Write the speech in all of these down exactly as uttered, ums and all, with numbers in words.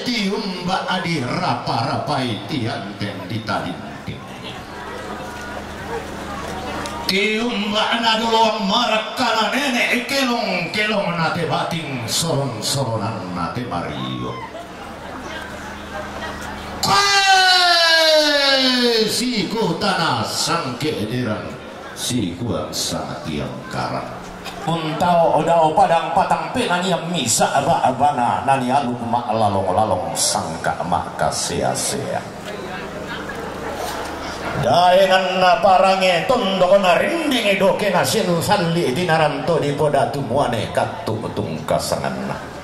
Tiumbak adi rapa-rapai tianten di talinting. Tiumbak na doloang marak kana nenek, kelong-kelong nate bating, solon-solonan nate mario. Kue! Siku tana sangke derang, siku sangke tiang karang. Untao dao padang patang pe nani misa ba bana nani aluk mak lalong-lalong sangka mak kasea-sea. Daenan na parange tondok na rinding doke na sin salli dinaranto di poda tumuane katu tungkasanganna.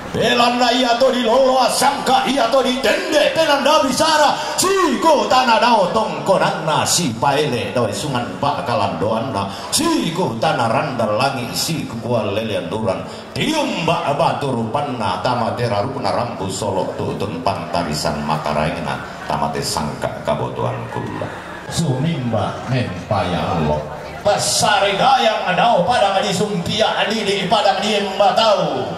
Belanda ia to di loloa sangka ia to di tende pelanda bisara, siku tana dao tongkonanna, si paele dao sungan pakalandoanna, siku tana randal langi, siku kual lelean duran, tiumbak batu rupanna, tama terarukna rambu solok tutun pantarisan makaraengna, tama te sangka kabotoan kula. Sumimba mempayalo. Pasari gayang dao padang di sumpia didi padang di embatau.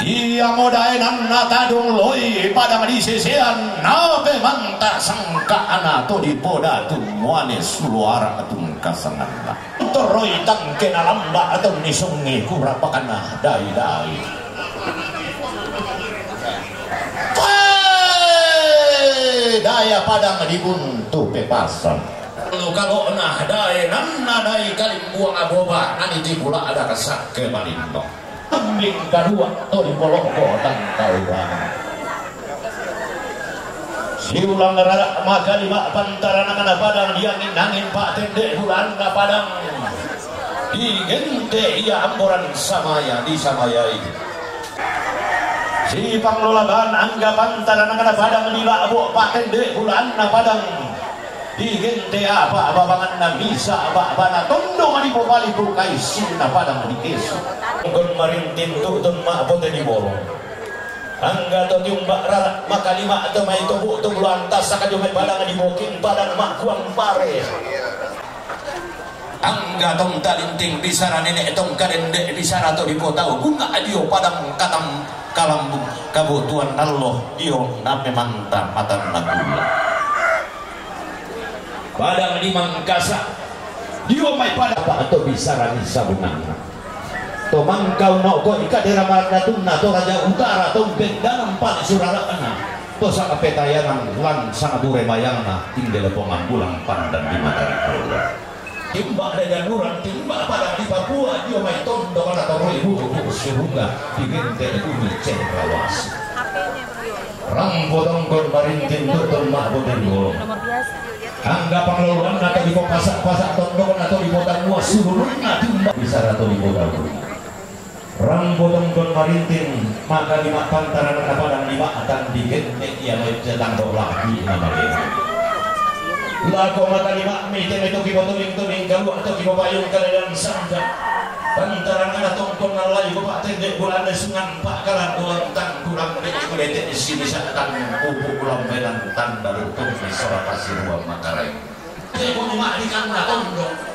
Ia modaenan na tadung loi padang di sesean nape manta sangka ana to di poda tumuane suluara tungkasanganna. Toroi tangke na lamba atau ni sungi kurapakana dai-dai. Wee! Daya padang di buntu pepasan. Lu kalo nah dae nanna dai kalimbuang aboba nani tipula ada kasakke malindo. Ambing kadua to di polongko tangkauran. Siulang rara makalima pantaranakana padang diangin-angin patende bulanna padang. Digente ia amboran samaya disamayai. Si panglolaban anggapan taranakana padang di labo patende bulanna padang. Digente apa babanganna misa babana tondong di popali bukai sinna padang di kesu. Gon marintin tutun ma pote di bolong. Angga to tiumbak rara makalima to mai tobu to bulan tasaka jo mai padang di boking padang makuang pare. Angga tong talinting bisara nenek tong kadende bisara to di potau bunga dio padang katam kalambung kabutuan nallo dio nape manta matan nagula. Padang di Mangkasa dio mai pada pa to bisara ni sabunanna. To mangkau noko ika dera maratunna to raja utara to umpeng dalam pali surarana. To sanga petayangan lan sanga bure mayangna tinggal pongan bulang pandan di matari keluar. Timba dadan urang timba pada di Papua dio mai tondo kana toroi buku buku surunga di gente bumi cendrawasih. Rampo tongkon marintin tutun mahbudin bolong. Angga pangloloan atau di pasak-pasak tondok atau di kota mua sululun na timba bisa atau di kota rumah. Rampo tongkon marintin maka lima pantaran na padang lima atan di genteng ia mai cetang dok laki nama genteng. Lako mata lima mi tene toki botoling toling galuak toki bopayung kaledan sangga. Pantaran na tongkon nalai bapak tende bulan sungan pak kalan doang tangkulang dek kulete sini satan kupu ulam belan tanda lutut di sora pasir ruang makarai. Teko numa di kang na tongkon.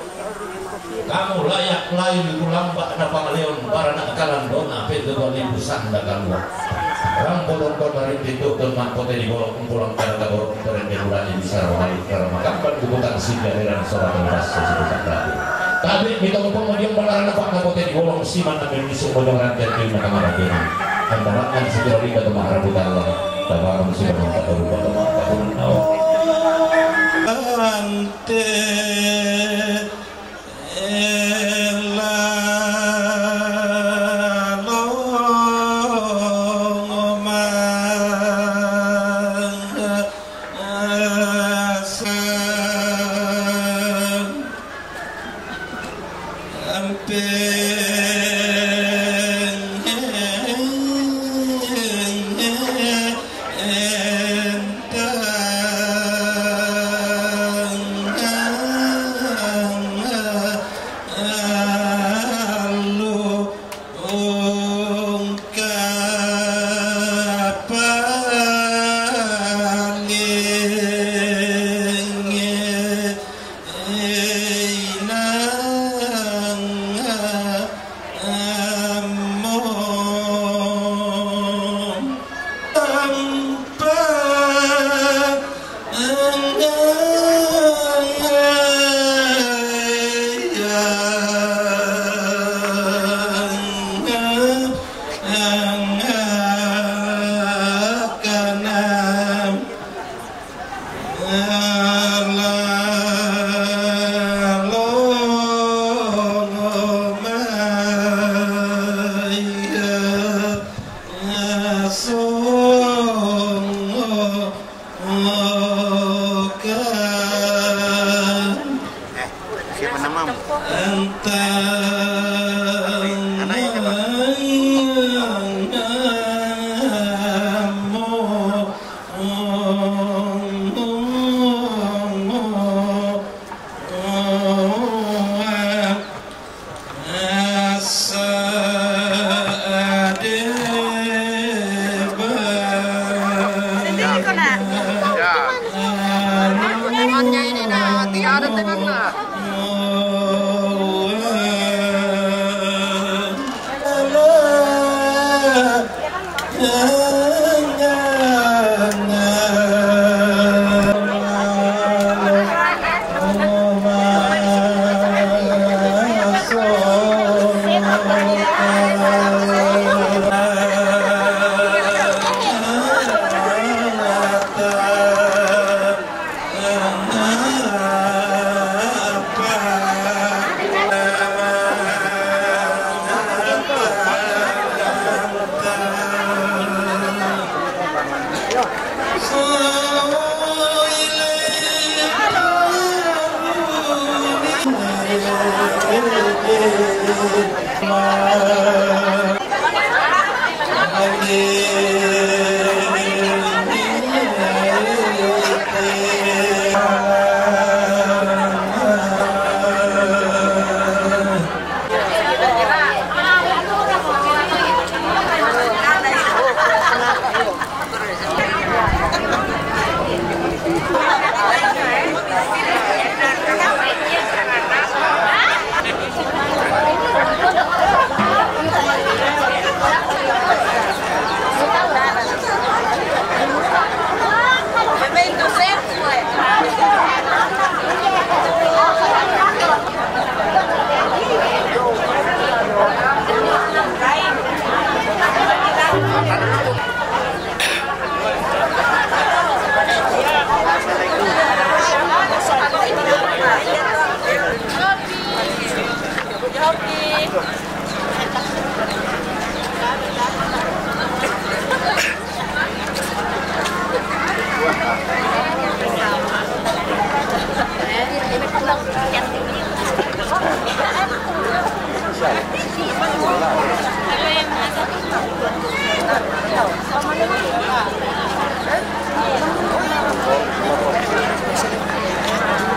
Kamu layak lain ku lambak na pangaleon para na kalandona pe dua libu sanda kalua. Rang bolong kota rinti tu tun mangkote di bolong kumpulang kara ka bolong keren de bulan ini saro hari kara makamban bubutan sinja heran sora tun basa sibukan rabu. Tabe mitong pengodiang balara na pak na kote di bolong siman na memisi bojong rantian kiri na kamara kiri. Antara kan sikira rinda tu maharabu talla. Tabangun sudah mengkabaru pada mangkabunan nawa. Ante Siapa namamu? Anaknya siapa?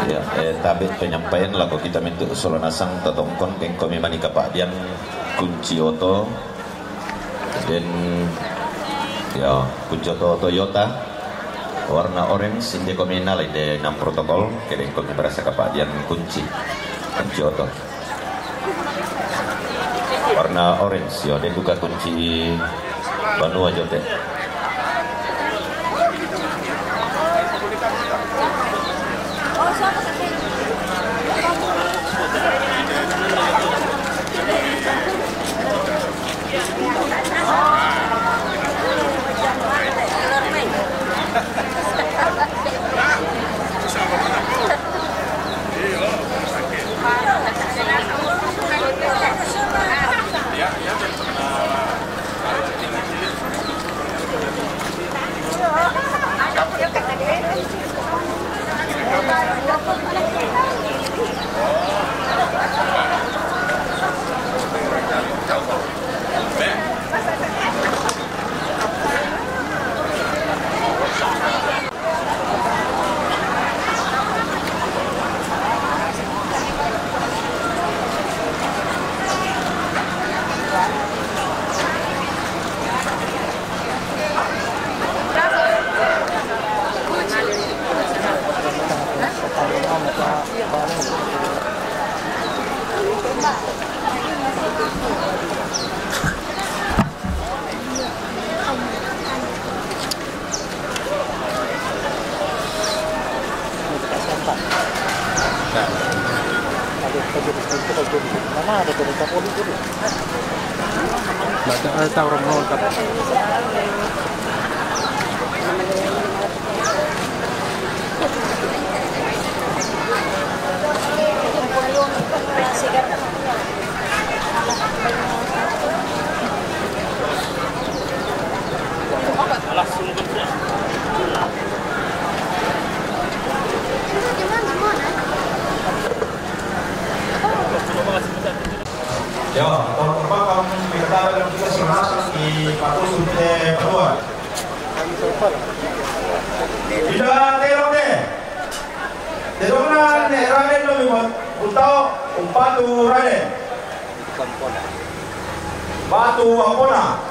Ya, eh, tabe' penyampaian lako kita mintu' solo nasang totongkon kengkomi mani kapa'dian kunci oto. Den, ya, kunci oto Toyota warna orange, inde komi nalai de nam protokol, kedeng komi barasa kapa'dian kunci, kunci oto. Warna orange, yo, den duka kunci banua jote. Baca, eh, tahu orang nonton. Yo, tahun depan kamu minta dalam kita semasa di Patus, eh, Papua. Ida tero te. Terona ne Raden lo mi buntao, umpatu Raden. Batu Ampona.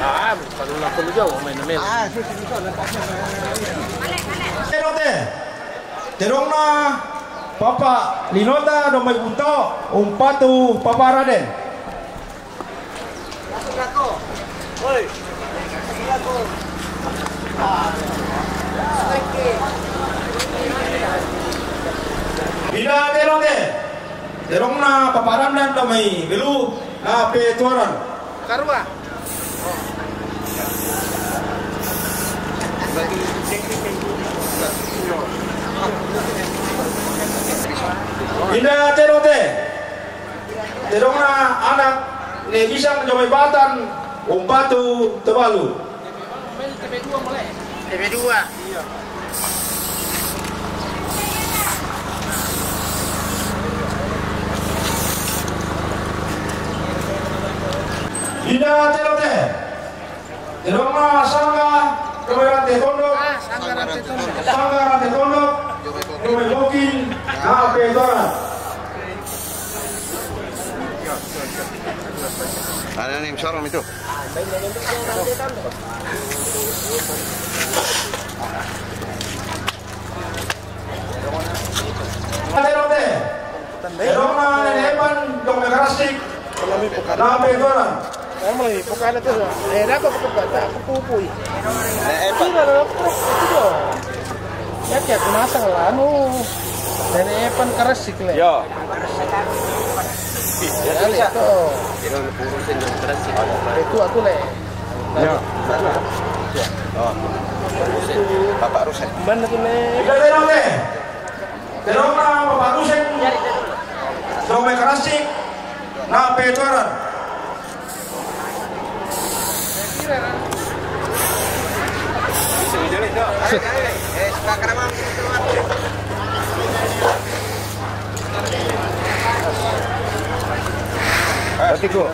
Ah, kalau nak perlu jauh main main. Tero te. Terona Papa Linota do mai buntao, umpatu Papa Raden. Ida tero te. Terona Papa Ramdan do mai Belu, na pe tuaran. Karua. Ida tero te. Terona anak ne Bisang do mai Batan, umpatu Tobalu. T P dua. Ida tero te. Terona Sangga do mai Rantetondo. Ah, Sangga Rantetondo. Sangga Rantetondo do mai Bokin, na pe tuaran. Ada nih, sorong itu. Terona Nene Epan do mai Karasik, na pe tuaran. Emang lagi, pokoknya tuh, eh, apa, pokoknya, tak, aku pupui. Nene Epan. Iya, lah, terus, itu dong. Ya, kayak aku masak lah, anu. Nene Epan Karasik, le. Yo. Ya, le, itu. Itu aku, le. Ya. Oh. Bapak Rusen. Mana tuh, le? Terona Papa Rusen do mai Karasik, na pe tuaran. Berarti gua.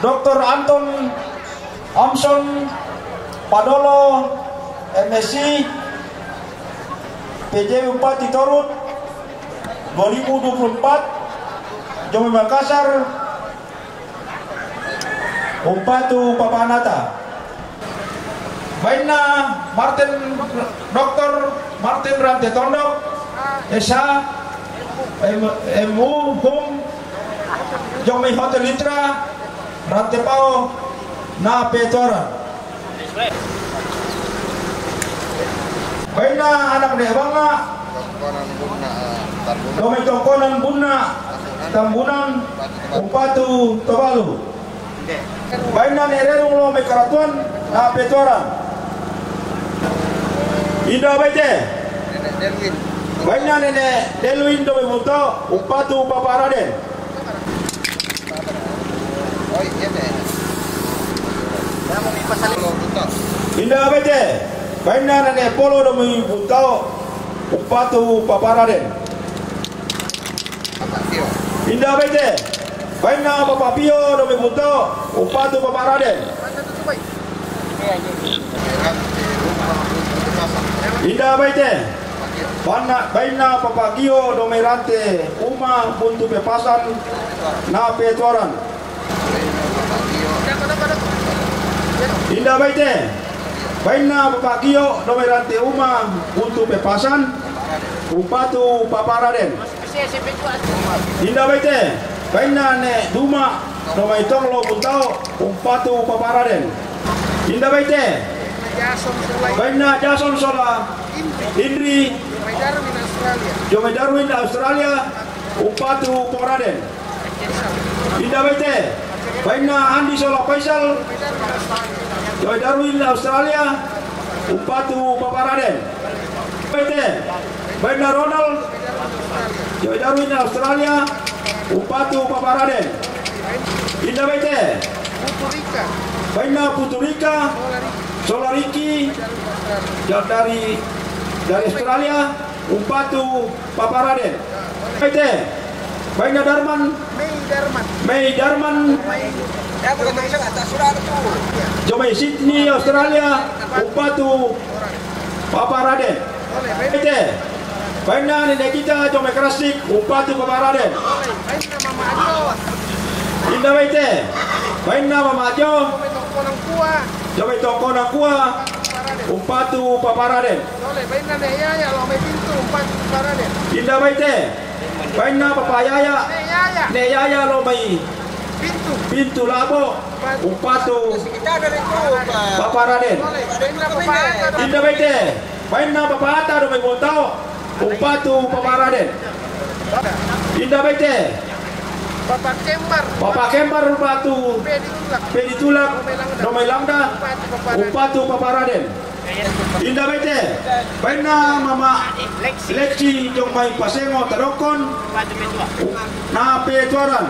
Doktor Anton Amson Padolo, M Si, P J Bupati Torut, dua ribu dua puluh empat, Jomi Makassar, umpatu Papa Anata. Bainna Martin, Doktor Martin Rante Tondok, S H, M-, M U, Hum, Jomi Hotel Litra, Rante Pao, na pe tuaran. Bainna anak ne banga, Tongkonan Bunna, eh, Tambunan. Domi Tongkonan Bunna, Tambunan, umpatu Tobalu. Bainna ne Rerung lo mai Karatuan, na pe tuaran. Inda baite. Bainna Nene Delwin do mai Bunto, umpatu Papa Raden. Inda baite. Bainna Nene Polo do mai Bunto, umpatu Papa Raden. Inda baite. Bainna Papa Pio do mai Bunto, umpatu Papa Raden. Inda baite. Bainna, bainna Papa Gio do mai Rante Uma Buntu Pepasan, na pe tuaran. Inda baite. Bainna Papa Gio do mai Rante Uma Buntu Pepasan, umpatu Papa Raden. Inda baite, bainna Ne' Duma, do mai Tonglo Buntao, umpatu Paparaden. Inda baite, bainna Jason sola Indri, jo mai Darwin Australia, umpatu Paparaden. Inda baite, bainna Andi sola Faisal, jo mai Darwin Australia, umpatu Paparaden. Baite, bainna Ronald, jo mai Darwin Australia, umpatu Paparaden. Inda baite, bainna Putu Rika sola Riki, jo dari, dari Australia, umpatu Paparaden. Baite, bainna Darman, Mei Darman, jo mai Sydney Australia, umpatu Paparaden. Baite, bainna Nene Gita jo mai Karasik, umpatu Paparaden. Inda baite, bainna Mama Ajo jo mai Tongkonan Kua, umpatu Paparaden. Inda baite, bainna Papa Yaya, Ne' Yaya lo mai Pintu Labo, umpatu Paparaden. Inda baite, bainna Papa Ata do mai Buntao, umpatu Paparaden. Inda baite, Papa Kembar umpatu Pedi Tulak do mai Langda, umpatu Paparaden. Inda baite, bainna Mama Lexi jo mai Pasengo Tadongkon, Nape Tuaran.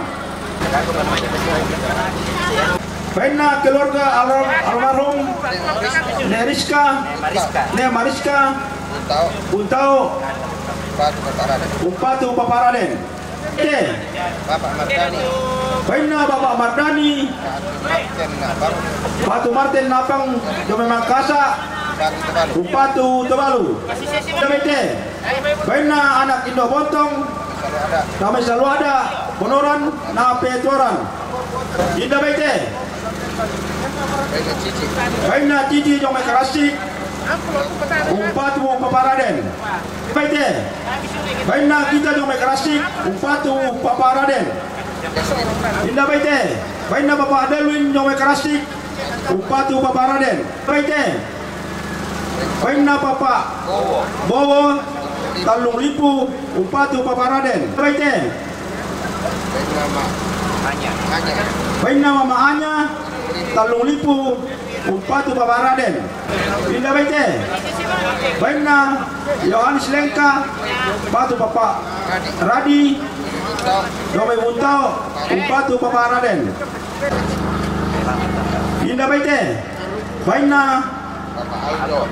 Bainna keluarga almarhum Ne' Rizka, Ne' Mariska Buntao, umpatu Paparaden. Bainna Bapak Mardani, Patu Martin Napang, jo mai Mangkasa, umpatu Tobalu. Inda baite, bainna anak Indo Bontong, jo mai Saluada, Bonoran, Nape Tuaran. Inda baite, bainna Cici jo mai Karasik, umpatu Paparaden. Baite, bainna Gita jo mai Karasik, umpatu Paparaden. Inda baite, bainna Papa Adelwin jo mai Karasik, umpatu Paparaden. Baite, bainna Papa Bowo, Tallung Lipu, umpatu Paparaden. Baite, bainna Mama Anya, Tallung Lipu, umpatu Paparaden. Inda baite, bainna Yohanes Lengka, umpatu Papa Radi do mai Buntao, umpatu Paparaden. Inda baite, bainna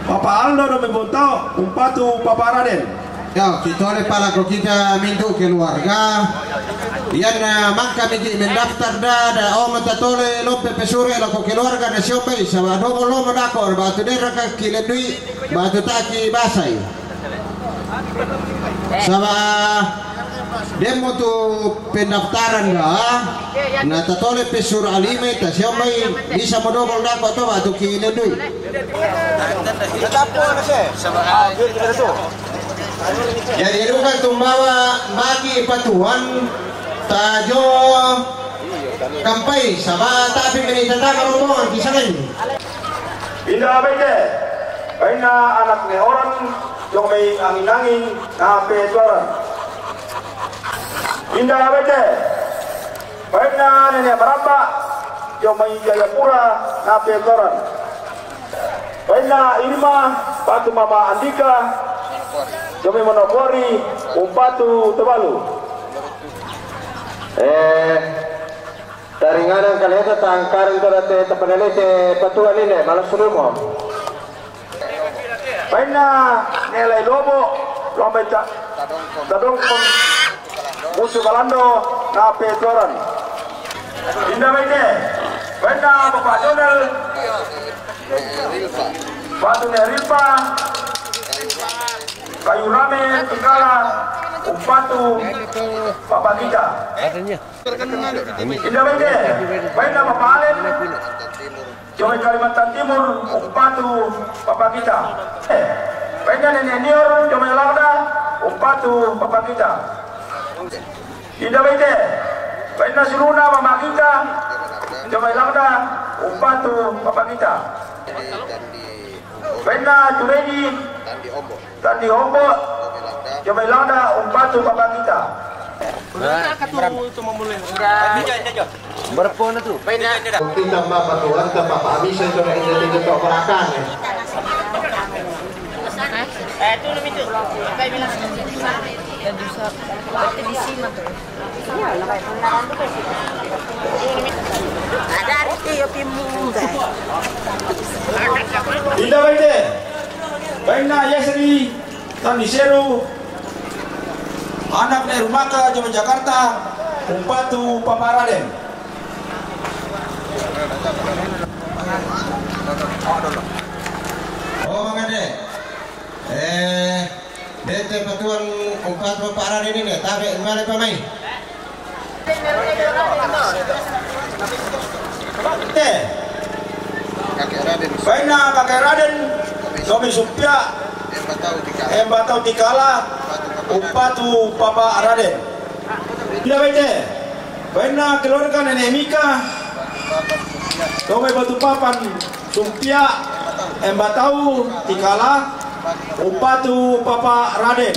Papa Aldo do mai Buntao, umpatu Paparaden. Yo, kitole pala ko kita mintu keluarga. Iyan, eh, mangka miji mendaftar da, da, oh, menta tole lompe pesure lako keluarga na siombai, saba domo lomo dako, batu deraka kilendui, batu taki basai. Saba demo tu pendaftaran da, na tatole pesura alime, ta siombai, bisa modobol dako to batu kilendui. Jadi duka tumbawa baki patuan tajo kampai saba tapi meni tatama rombongan kisanan. Inda baite, bainna anak Ne' Oran jo mai Angin-Angin, Nape Tuaran. Inda baite, bainna Nene Maramba jo mai Jayapura, Nape Tuaran. Bainna Irma, umpatu Mama Andika jo mai Manokwari, umpatu Tobalu. Eh, taringanan kaleta tangkaran tadate tapanelete patuan ine, malas surumo. Bainna Ne' Lai Lobo, lomba ta-, Tadongkon Musu Kalando, Nape Tuaran. Inda baite, bainna Bapak Jonel, umpatu Ne' Rilpa, Kayu Rame, Tikala, umpatu Papa Gita. Inda baite, bainna Papa Alen, jo mai Kalimantan Timur, umpatu Papa Gita. Eh, bainna Nene Nior, jo mai Langda, umpatu Papa Gita. Inda baite, bainna suluna Mama Gita, jomai langda umpatu Papa Gita. Bainna Junedi, Tandi Ombo, jomai langda umpatu Papa Gita. Berapa na tu? Kita mama tuan, kita papa bisa itu nak kita tinggal tok berakan ya. Ada arti yo pimunda. Inda baite, bainna Yesri, Tani Seru, anak ne Rumaka, jomai Jakarta, umpatu Papa Raden. Oh, mangande. Eh, bete patuan umpatu Papa Raden ini, tabe male pamai. Eh. Bainna kakek Raden, jomai Sumpia, Embatau Tikala, umpatu Papa Raden. Inda baite, bainna keluarga Nenek Mika, jomai Batu Papan, Sumpia, Embatau Tikala, umpatu Papa Raden.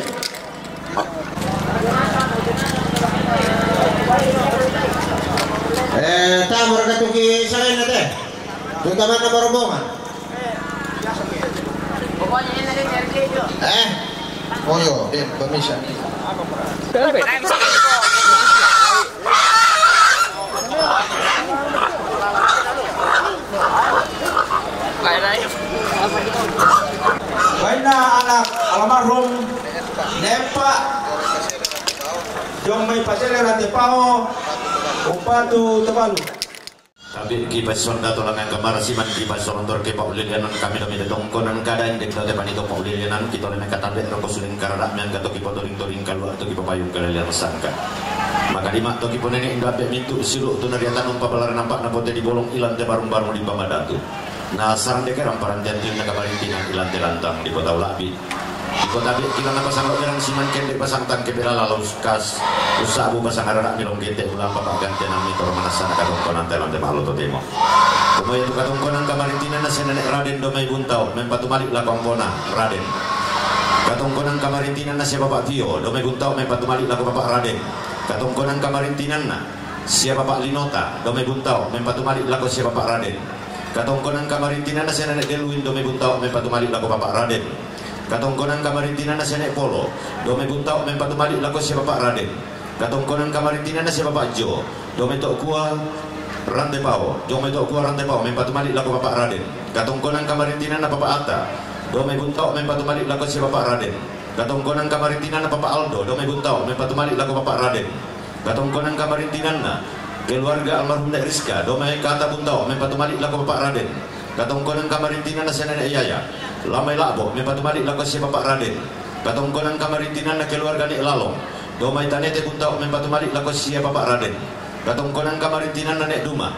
Eh, tamur katuki selain teh. Terutama nama rombongan. Eh? Oh yo, dia permission. Bainna anak almarhum Nepa, jomai Pasele Rante Pao, umpatu Tebalu. Tabe ki pasonda tolangan kamara siman ki pasolontor ke Pak Ulilianan kami dami tetongkonan kadain dek dote panito Pak Ulilianan kita leme katabe roko suling karada mean gato ki potoring-toring kalua to ki papayung kalalian sangka. Maka lima to ki ponene indo abe mintu silu tu nariatan umpa balar nampak napote di bolong ilan te barung-barung di pamadatu. Na sarang deke ramparan jantin na kamarintinan ilan te lantang di kota ulabi. Di kota be kilang apa sanglo berang siman kende pasang tangke pela lalu kas. Usabu pasang arara milong gete ulang papa gantian ami toro manasana katongkonan telan te malo totemo. Kumoya tu katongkonan kamarintinan na senenek Raden domai buntau mempatu malik lakong pona Raden. Katongkonan kamarintinan na sia bapak Tio domai buntau mempatu malik lako bapak Raden. Katongkonan kamarintinan na sia bapak Linota domai buntau mempatu malik lako sia bapak Raden. Katongkonan kamarintinan na sia nenek Deluin domai buntau mempatu malik lako bapak Raden. Katongkonan kamarintinan na sia nenek Polo domai buntau mempatu malik lako sia bapak Raden. Katongkonan kamarintinan na sia bapak Jo domai tok kua Rante Pao, domai tok kua Rante Pao mempatu malik lako bapak Raden. Katongkonan kamarintinan na bapak Ata domai buntau mempatu malik lako sia bapak Raden. Katongkonan kamarintinan na bapak Aldo domai buntau mempatu malik lako bapak Raden. Katongkonan kamarintinan na keluarga almarhum Nek Rizka domai kata buntau mempatu malik lako bapak Raden. Katongkonan kamarintinan na sia nenek Yaya lamai labo mempatu malik lako sia bapak Raden. Katongkonan kamarintinan na keluarga Nek Lalong domai tanete buntau mempatu malik lako sia bapak Raden. Katongkonan kamarintinan na Nek Duma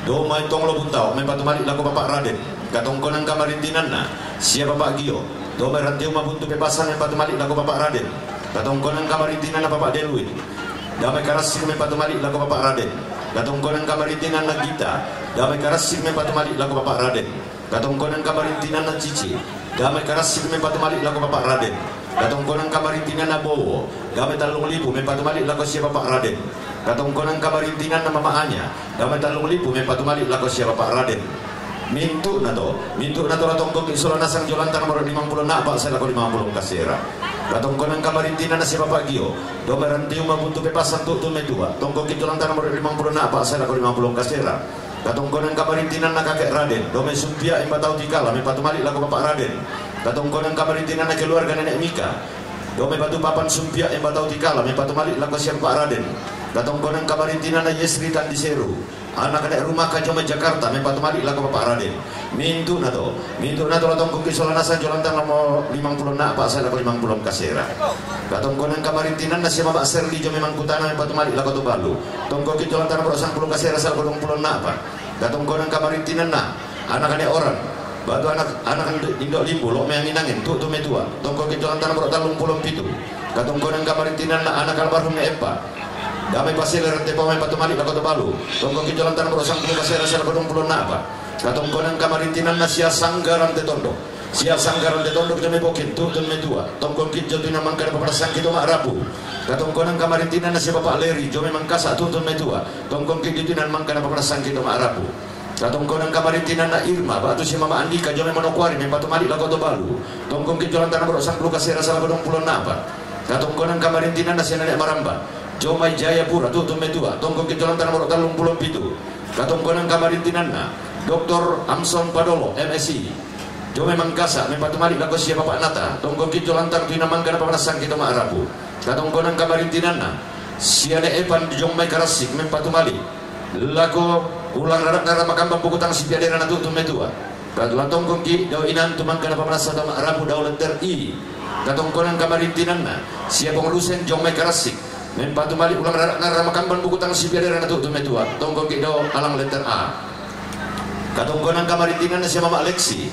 domai tonglo buntau mempatu malik lako bapak Raden. Katongkonan kamarintinan na sia bapak Gio domai rantiuma buntu pepasang mempatu malik lako bapak Raden. Katongkonan kamarintinan na bapak Deluin damai karasik mempatu malik lako bapak Raden. Katongkonan kamarintinan na Gita damai karasik mempatu malik lako bapak Raden. Katongkonan kamarintinan na Cici damai karasik mempatu malik lako bapak Raden. Katongkonan kamarintinan na Bowo damai tallung lipu mempatu malik lako sia bapak Raden. Katongkonan kamarintinan na mama Anya damai tallung lipu mempatu malik lako sia bapak Raden. Mintu nato, mintu nato latongkoki sola nasang jolanta nomor limang puluh na apa selako limang puluh kasera. Katongkonan kamarintinan na sia bapak Gio domai rantiuma buntu pepasang tu tu metua tongkoki jolanta nomor limang puluh na apa selako limang puluh kasera. Katongkonan kamarintinan na kakek Raden domai Sumpia Embatau Tikala mempatu malik lako bapak Raden. Katongkonan kamarintinan na keluarga nenek Mika domai Batu Papan Sumpia Embatau Tikala mempatu malik lako sia bapak Raden. Katongkonan kamarintinan na Yesri Tandiseru anak nenek Rumaka jomai Jakarta mempatu malik lako bapak Raden. Mintu nato, mintu nato latongkoki sola nasang jolanta nomor limang puluh na apa selako limang puluh kasera. Katongkonan kamarintinan na sia bapak Serli jomai Mangkutana mempatu malik lako Tobalu. Tongkoki jolanta nomor sangpuluh kasera selako dua puluh na apa. Katongkonan kamarintinan na anak nenek Orang batu anak anak indo limbu lo meangin angin tu tu metua. Tongkoki jolanta nomor tallung puluh pitu. Katongkonang kamarintinanna anak almarhum Ne Eppa. Damai Pasele Rantepao mempatu malik lako Tobalu. Tongkongki jolantang nomor sangpulo kasera salako duangpulo enna'pa. Katongkonang kamarintinanna sia Sangga Rante Tondok. Sia Sangga Rante Tondok jomai Bokin, tu'tun metua. Tongkongki jo tu inang mangka napamanasangki to ma'rapu. Katongkonang kamarintinanna sia Bapak Leri jomai Mangkasa, tu'tun metua. Tongkongki jo tu inang mangka napamanasangki to ma'rapu. Katongkonang kamarintinanna Irma ba'tu sia Mama Andika jomai Manokwari mempatu malik lako Tobalu. Tongkongki jolantang nomor sangpulo kasera salako duangpulo enna'pa. Katongkonang kamarintinanna sia Nenek Maramba jomai Jayapura, tu'tun metua. Tongkongki jolantang nomor tallungpulo pitu. Katongkonang kamarintinanna Doktor Amson Padolo, M Si, jomai Mangkasa mempatu malik lako sia Bapak Nata. Tongkongki jolantang tu inang mangka napamanasangki to ma'rapu. Katongkonang kamarintinanna sia Ne Epan jomai Karassik mempatu malik lako ulang rara'na Ramakambang Bukutang Sipiaderana, tu'tun metua. Katongkongki dao inang tu mangka napamanassa to ma'rapu, dao letter I. Katongkonang kamarintinanna sia Pong Rusen jomai Karassik mempatu malik ulang rara'na Ramakambang Bukutang Sipiaderana, tu'tun metua. Tongkongki dao alang letter A. Katongkonang kamarintinanna sia Mama Leksi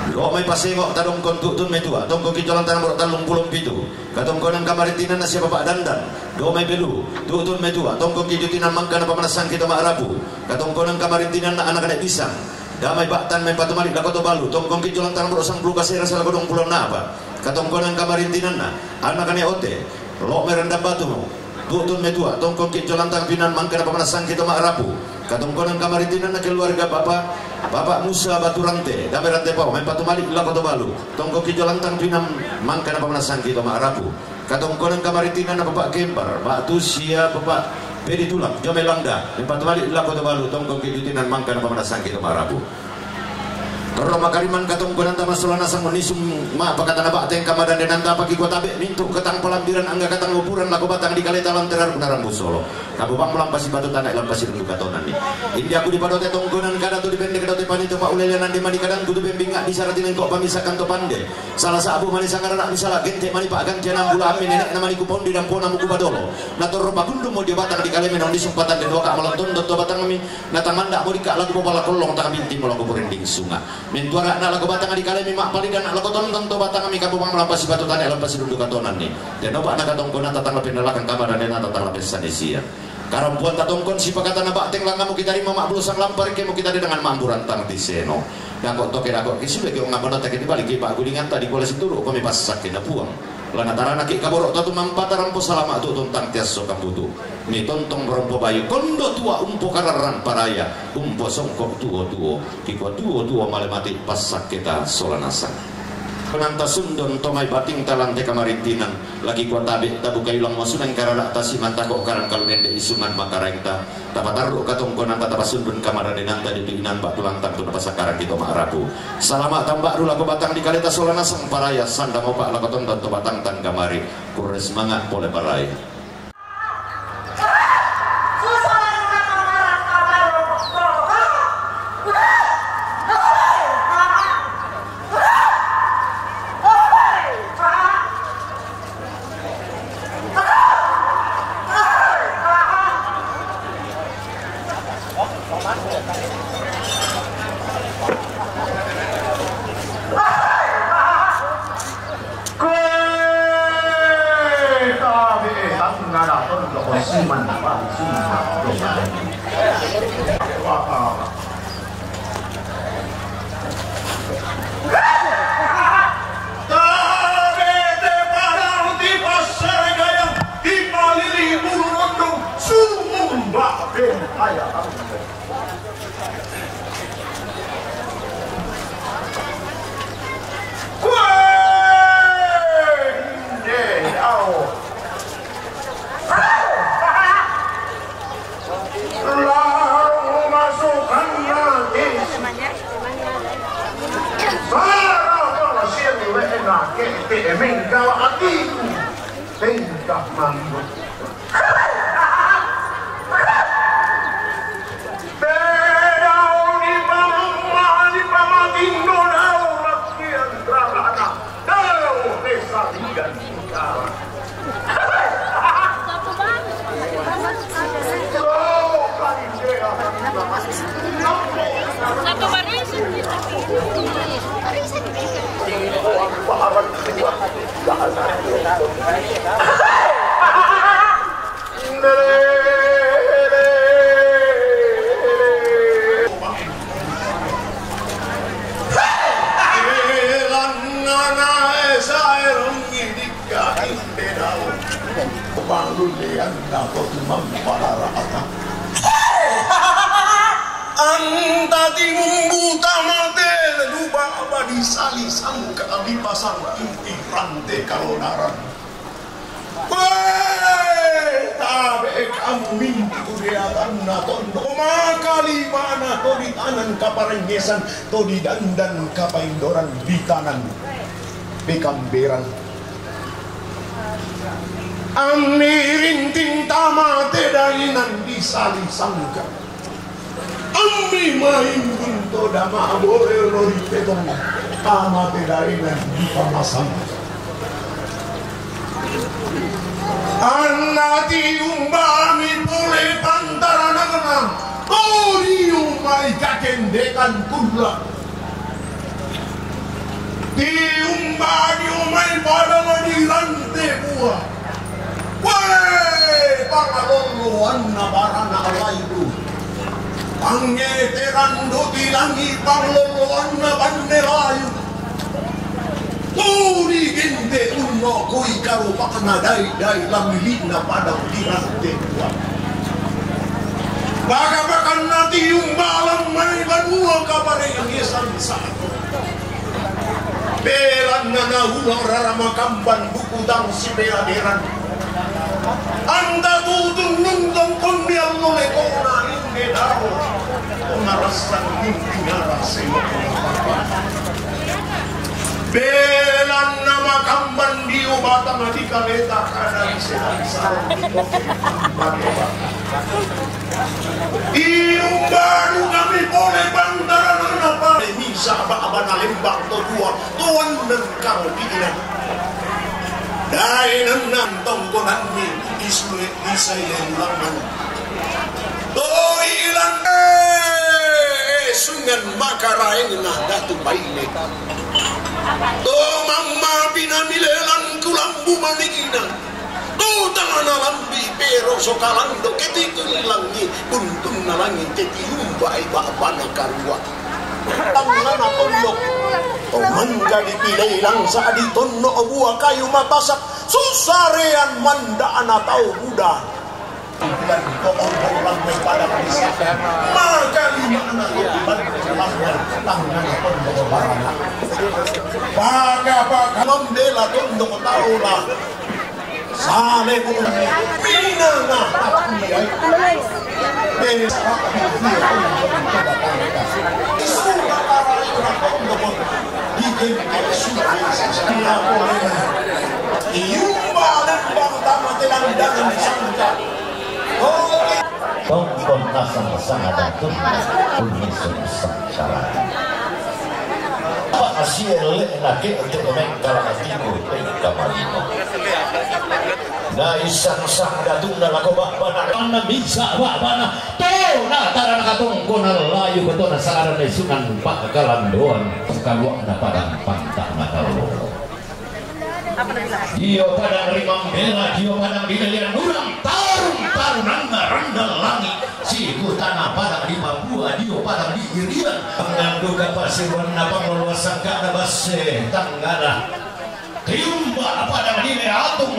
jomai Pasengo Tadongkon, tu'tun metua. Tongkongki jolantang nomor tallungpulo pitu. Katongkonang kamarintinanna sia Bapak Dandan jomai Belu, tu'tun metua. Tongkongki jo tu inang mangka napamanasangki to ma'rapu. Katongkonang kamarintinanna anak-anak Bisang, Damai Ba'tan mempatu malik lako Tobalu. Tongkongki jolantang nomor sangpulo kasera salako duangpulo enna'pa. Katongkonang kamarintinanna anak-anak Ote, Lok Merendam Batu, tu'tun metua. Tongkongki jolantang tu inang mangka napamanasangki to ma'rapu. Katongkonang kamarintinanna keluarga Bapak, Bapak Musa Baturante, Damai Rantepao mempatu malik lako Tobalu. Tongkongki jolantang tu inang mangka napamanasangki to ma'rapu. Katongkonang kamarintinanna Bapak Kembar ba'tu sia Bapak Pedi Tulak jomai Langda mempatu malik lako Tobalu. Tongkongki jo tu inang mangka napamanasangki to ma'rapu. Torro makarimang katongkonanta massola nasang unnisung ma'pakatana ba'teng kamadandenanta, paki kua tabe' mintu' katang palambiran angga katang upuran lako batang dikaleta lan terarukna rambu solo. Kabobang lampa sipatu tana' lampa sirundu katonanni. Inde aku dipadote tongkonan kada tu dipendek dote panito pa'ulelenan de mani kadangku tu pembinga' bisara tinengko' pamisakan to pande. Sala sa'bu mani sangarara' misala gente mani pa'gantianan bulaammi nene'na mani kupondi dampona muku padolo. Na torro pakundummo dio batang dikalemi na unnisung patande duaka' malontondo to batangmi. Na tamanda' modika' lako popala kollong, tabintimmo lako porinding sunga'. Mentuara'na lako batang dikalemi ma'palidana' lako tondon to batangmi, kabobang lampa sipatu tana' lampa sirundu katonanni. Denno ba'na katongkonanta tang la pennalakang kamadandenanta tang la pessanisia. Karampuanta tongkon sipakatana ba'teng langngammu kitarima ma'bulosang lampa rekkemu kitade dengan ma'amburantang tiseno. Dako' toke dako' kisudeke ongngamonata kitibaliki pa'gulinganta dikuala situru' komi passakkena Puang. Lana taranaki' kaboro' tau tumampata rampo salama' tu'tun tang tiasso kambutu. Mitontong rompo bayu kondo tua' umpokararrang paraya, umposongko' tuo-tuo, kikua tuo-tuo male mati' passakketa sola nasang. Penanta sundon to mai batingta lan te kamarintinan, lagi kua tabe' tabukai ulang masunang karara'ta simantako' karang kalu dende' isungan makaraengta. Tapatarru' katongkonanta tapasundun kamadandenanta ditu inang ba'tu lantang tu napasakkarangki to ma'rapu. Salama' tamba'ru lako batang dikaleta sola nasang paraya, sanda mopa' lako tondon to batang tangkamari. Kurre sumanga' pole paraya. Tabe' te padang tipassaregayang, tipalili bulu rondong, sumumba' bentaya. Kuwe, inde, ao. Laro masukanna Yesus. Sara pangasian we'na ke'te' menggala atiku. Tengka manuk. Bedau dipamamma-, dipamatinno dau lakkian rarana. Dau pesarigan. Anta timumbu tamate luba abadi sali sangka abipasang inti rante kalonaran. Wee, tabe kamu minti kudeatanna tondo maka limana to di tanan kaparengesan to di dandan kapaindoran di tanan pekamberan. Ammi rinting tama te dainan di sali sangka. Ammi maimbun to dama abore lori petong tama te dainan di pamasang. Anna tiumbami pole pantaranakna to diumai kakendekan kulla. Tiumba diumai pada mani rante bua. Wee, pangalolloanna barana laibu. Pangeteran doti langi pangalolloanna banne layu. Tuli gente unno kui karupakna dai-dai lamilina padang di rante bua. Baka-bakanna tiumba lammai banua kaparengesan satu. Belanna naula rara makamban buku tang sibela-belan. Anta tutun nuntong kondi allo lekona inde dao. Pengarassan mungkin arase. Belanna makamban dio batang di kaleta kada bisa-bisa. Iumbanu kami pole pantaranana pale misa ba'bana lembang to dua tuan dan karo pikiran. Daenanna tongkonanni isue isai ulangan. Toi ilang eh, sungan makaraengna datu baine. To mamma pinamilelan kulambu manigina. Tutang na lambi pero sokalando ketikun langi untunna langi tetiumbai ba'bana karua. Tangngana tondok. Mangga dipilei langsa di tonno bua kayu mapasak susarean manda'na tau buda. Bilang to ombong lambai pada bisa. Maka limana to dibantu lambai tangngana tondok barana. Paga-paga membela tondok taula. Sale ko minanga tapi ai. Besa aku dia ko coba tangka. Sudah para ira ko ko. Ikin sudah dia ko. Iumba lembang tama telandangan sangka. Oke. Tongkon nasang sangada tun. Tun Yesus sangkara. Apa asie le nake te mengkala atimu te kamalino. Na isang sang datunna lako ba'bana. Anna misa ba'bana. To na tarana katongkona layu katona sangara nesungan pakalandoan kaluakna padang pantang na kalo. Dio padang rimambela, dio padang dilelian urang tarung-tarunanna randal langi. Siku tanah padang di Papua, dio padang di Irian. Panganduka pasiruanna pangaloloan sangkana basse tanggana. Tiumba padang di Leatung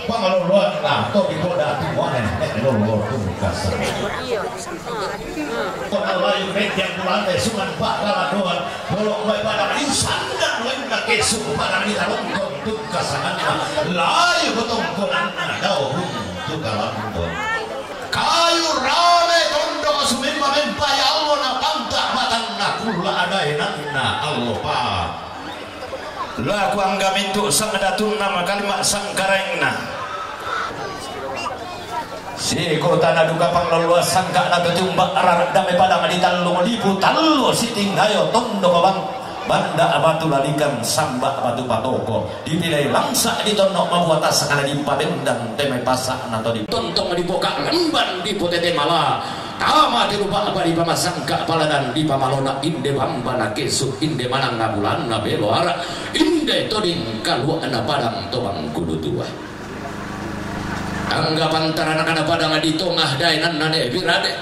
pangaloloanna to di poda tuane lolo tungkas. Kota layu metiang bulane sungan pakaladoan. Bolok mai padang di sandang lainna kesu padang di talongkon tungkasanganna. Layu kotongkonanna dao bung tukalandon. Kayu rame tondok sumempa-mempa ya Allah na panta batang na kula adaenanna Allah pa. Laku angga mintu sangdatunna makalima sangkaraengna. Siko tana duka pangaloloa sangka na tumbak rarak dame padang di tallung lipu tallo sitingayo tondok bang. Banda' batu lalikan, samba' batu patoko', dipilai langsa' di tonno' mabuata' sakala dipadendang te mai pasa' nato di tontong dipoka' lemban di potete mala. Tama te lupa' badi pamasangka' paladan di pamalona inde bamba nakesu' inde manang na bulanna belo ara' inde toding kalua'na padang to bangkudu tua. Angga pantaranakna padang di tonga daenanna ne birade.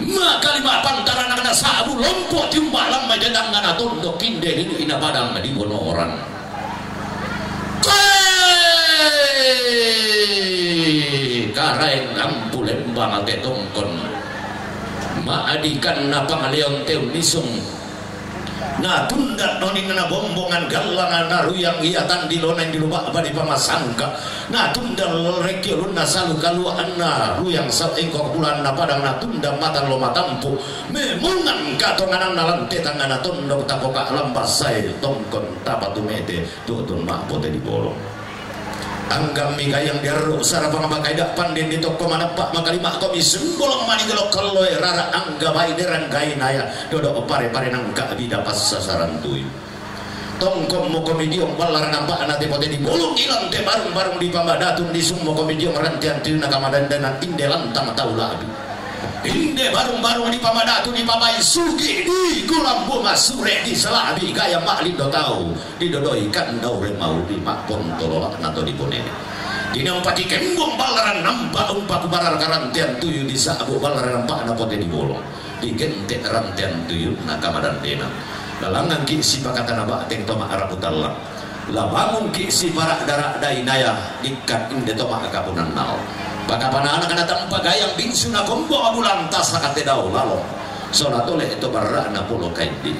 Makalima pantaranakna sa'bu lompo tiumba lamma jadangna tondok inde lili'na padang di bonoran. Karaeng dampu lembang ate tongkon. Ma'adikanna pangaleon teu nisung. Natunda' noninna bombongan gallang naruyang ia tandi lonai di luba' badi pamasangka'. Natunda' rekki ulunna salu kalua'na ruyang sa-, engko bulanna padang natunda' matan lo matampu'. Memungan katongananna lante tangana tondok tapoka' lambasai tongkon tapatu mete tu'tun ma'pote di bolong. Anggammi gayang diarru' sarapang makaida' panden di tokko manappa' makalima komi sumbolong mani gelo' kolloe rara angga baine ranggainaya dodo pare-pare nangka bida passasaran tui. Tongkommo komi diong ballarang ampa'na te pote di bolong ilang te barung-barung di pamadatun di summo komi diong rantean tui na kamadandanan inde lantang tau labi. Inde barung-barung di pamadatu di papai sugi di kulambu masure di salabi gaya ma'lindo tau. Didodoi kandau remau di ma'pontolola nato di bonene. Dinampaki kembong ballaran nampa' umpaku barar karantean tuyu di sa'bu ballaran nampa'na pote di bolong. Digente' rantean tuyunna kamadandena. Lalangangki' sipakatana ba'teng to ma'rapu tallang. Labangungki' sipara' dara' dainaya dikkat inde to ma'kapunannao. Pakapana anakna tampa gayang bingsu na kombo abulang tasaka te dao lalo. Sola tole to barra'na polo kaiddi.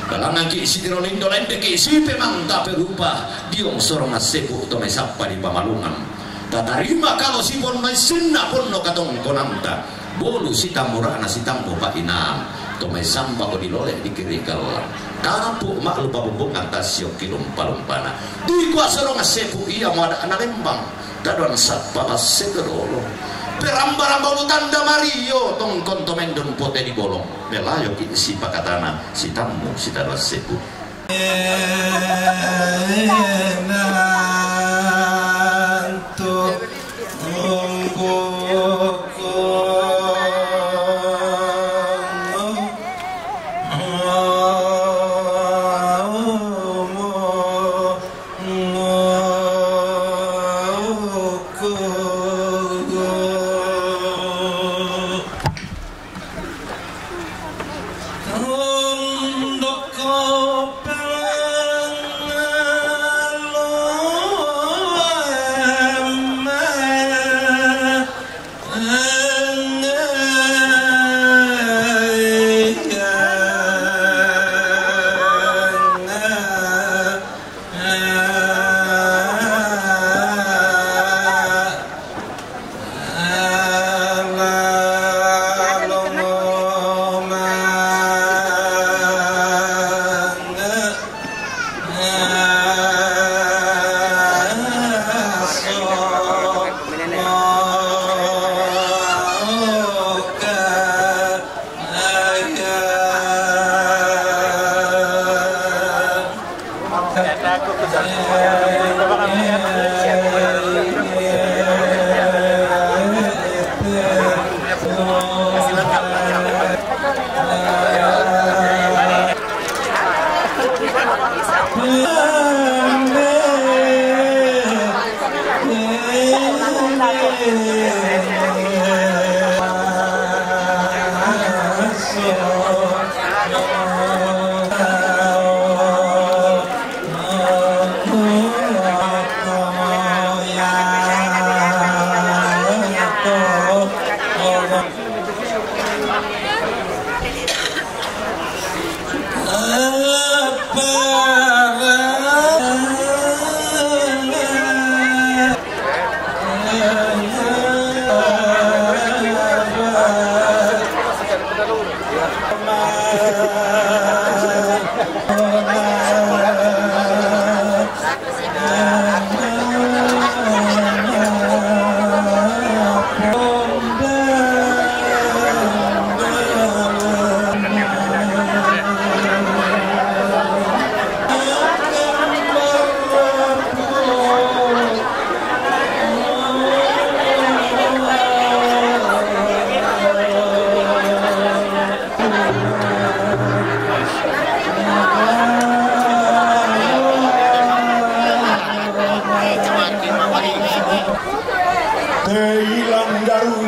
Lalangangki' sitiro lindo lendeki' sipemanta perupa diong sorong assepu to mai sappa di pamalungang. Tatarima kalo siponno issinna ponno katongkonanta. Bolu sitammura'na sitammu pa'inang. To mai sampako dilole dikiri gallang. Kapu ma'lupa bumbungan tassiokki lumpa-lumpana. Dikua sorong assepu ia muada'na lembang. Tadoan sappa basse kedolo. Peramba-ramba ulu tanda mario tongkon to mendon pote di bolong. Melayoki sipakatana sitammu sitado assepu.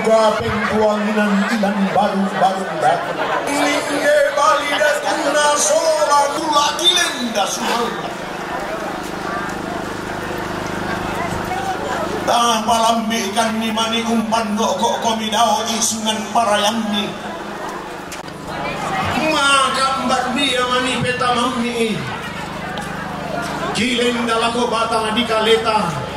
Kapeng kuanginan ilan baru-baru datu. Lingge bali datuna sola mula kilenda sumal. Tapalambikan ni mani umpan gokok komi dao isungan parayammi. Maka mbat dia mani petamammi i. Kilenda lako batang di kaleta.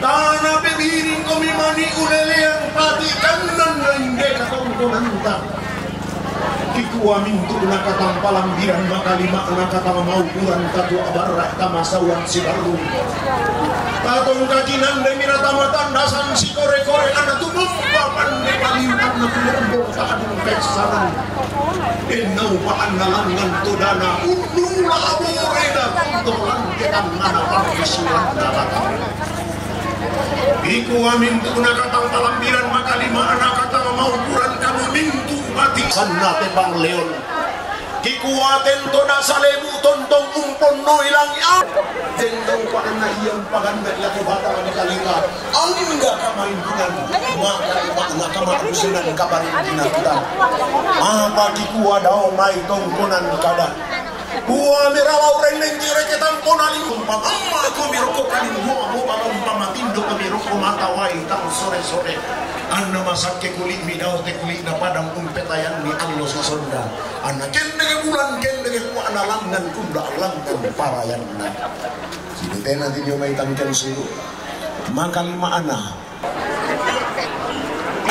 Tana pebiring komi mani uleleang pati kanan lengge katongkonanta. Kikua mintu nakatang palambiran makalima nakatang maukuran katua barra tamasawan sibarru. Tatong kakinande mira tamatandasan sikore-kore ana tumumpa pande paliutan na tumumpa kadung peksanan. Ennau pa annalangan todana, unnula aborena kontolan ketannana parrisuanna batang. Ikua mintu nakatang palambiran makalima nakatang maukuran kamu mintu mati sanna tepang leon. Kikua tento nasalebu tontong umponnoi langi a. Tentong pa anna ia umpaganna lako batang di kaleta. Angga kamarindunan maka imakna kamakusenan kaparindunan kita. Apa kikua dao mai tongkonan kada. Dua mira laureng nengki reke tampona lingkung pamamma ko miroko kaling dua mo balong pamatindo ko miroko mata wai tang sore-sore. Anna masakke kuli mi dao te kuli na padang umpetayan ni allo sisonda. Anna kendege bulan kendege kuana langan kunda langan parayanna. Sini tena tinjo mai tangken sulu. Makalima ana.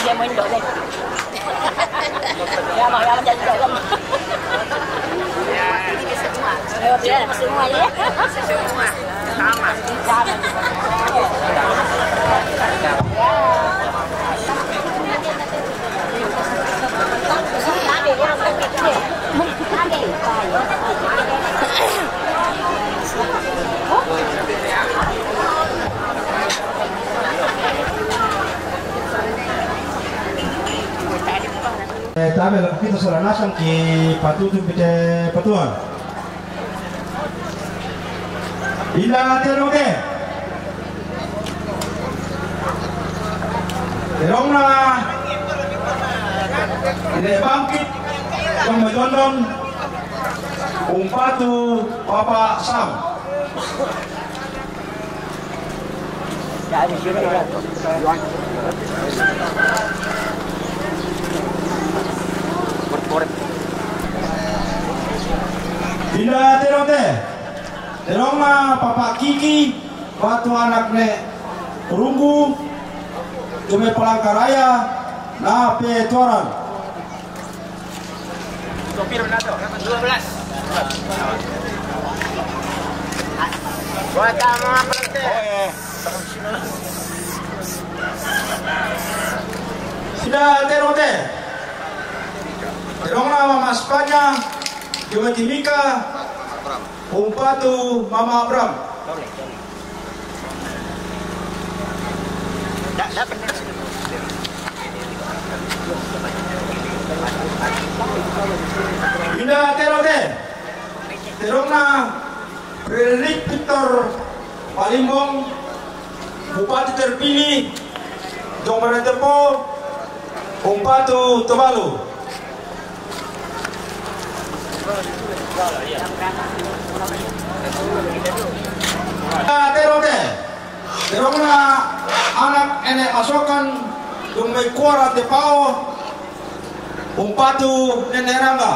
Iya, mau indok deh. Ya, mau, ya, mau jadi indok, ya, mau. Lewat dia, semua, ya. Sama. Sama. Eh, tabe la kita sala nasang ki patutu pite patuan. Inda terong te. Terongna Nenek Bangkit, tong metondon, umpatu Papa Sam. Inda terong te. Terongna Papa Kiki, batu anak ne Runggu, Jume Palangkaraya, na pe tuaran. Dua belas. Buat sama. Sida terong te. Terongna Mama Spanya, Jume Timika, umpatu Mama Abram. Inda terong te. Terongna Frederick Victor Palimbong, Bupati terpilih, Jombaran Tepo, umpatu Tobalu. Nah, terong te. Terongna anak enek masokan, dung mai kuara tepao, umpatu Nenek Rangga.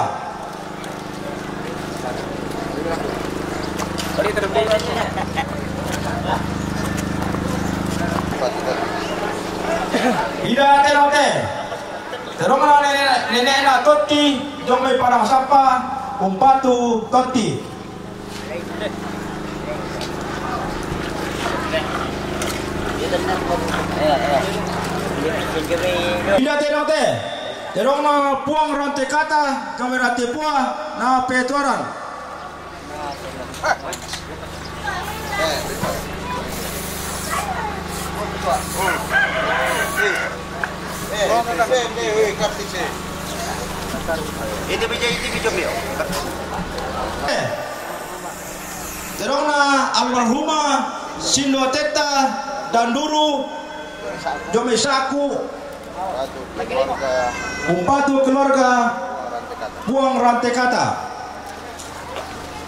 Ida terong te. Terongna nenek, nenekna Totti, jong mai Padang Sappa, umpatu Totti. Ida terong te. Terongna Puang Rante Kata, kamera tepua, na petuaran. Ini bija, ini bija, Mio. Terongna almarhumah Sinduatetta Danduru, jong mai Saku, Umpatu keluarga Buang Rantekata.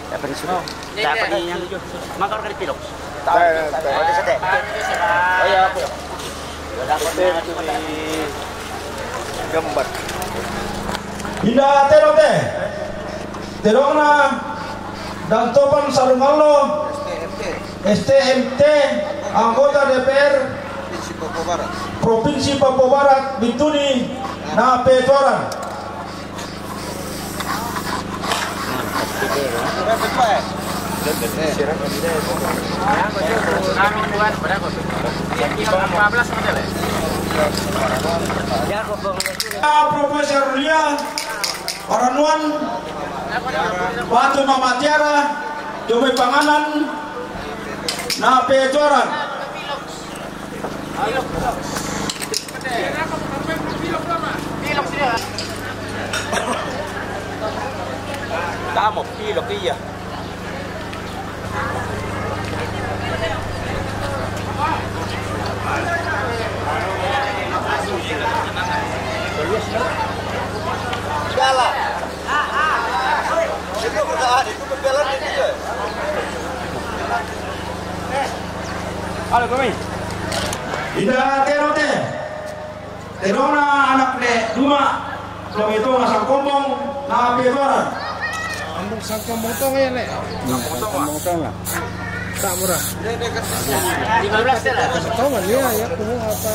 Dapat disuruh. Dapat di yang tujuh. Maka orang di pilok. Tahu. Tahu. Oh, iya, aku. Gambar. Inda tero te. Terongna Dantopan Salungallo, S T M T, anggota D P R Provinsi Papua Barat, Bituni, na petoran. Profesor Lia Paranuan, Batu Mama Tiara, Jomai Panganan, na petoran. Tamo pilok iya. Jalan. Itu udah ada, itu pembelaan itu ya. Halo, kami. Inda tero te. Terongna anak ne dua. Kami to Sangkombong, na petoran. Ambung Sangkombong to ya, ne. Sangkombong to ya. Tak murah. Lima belas ya lah. Sangkombong ya, ya, kuhu apa?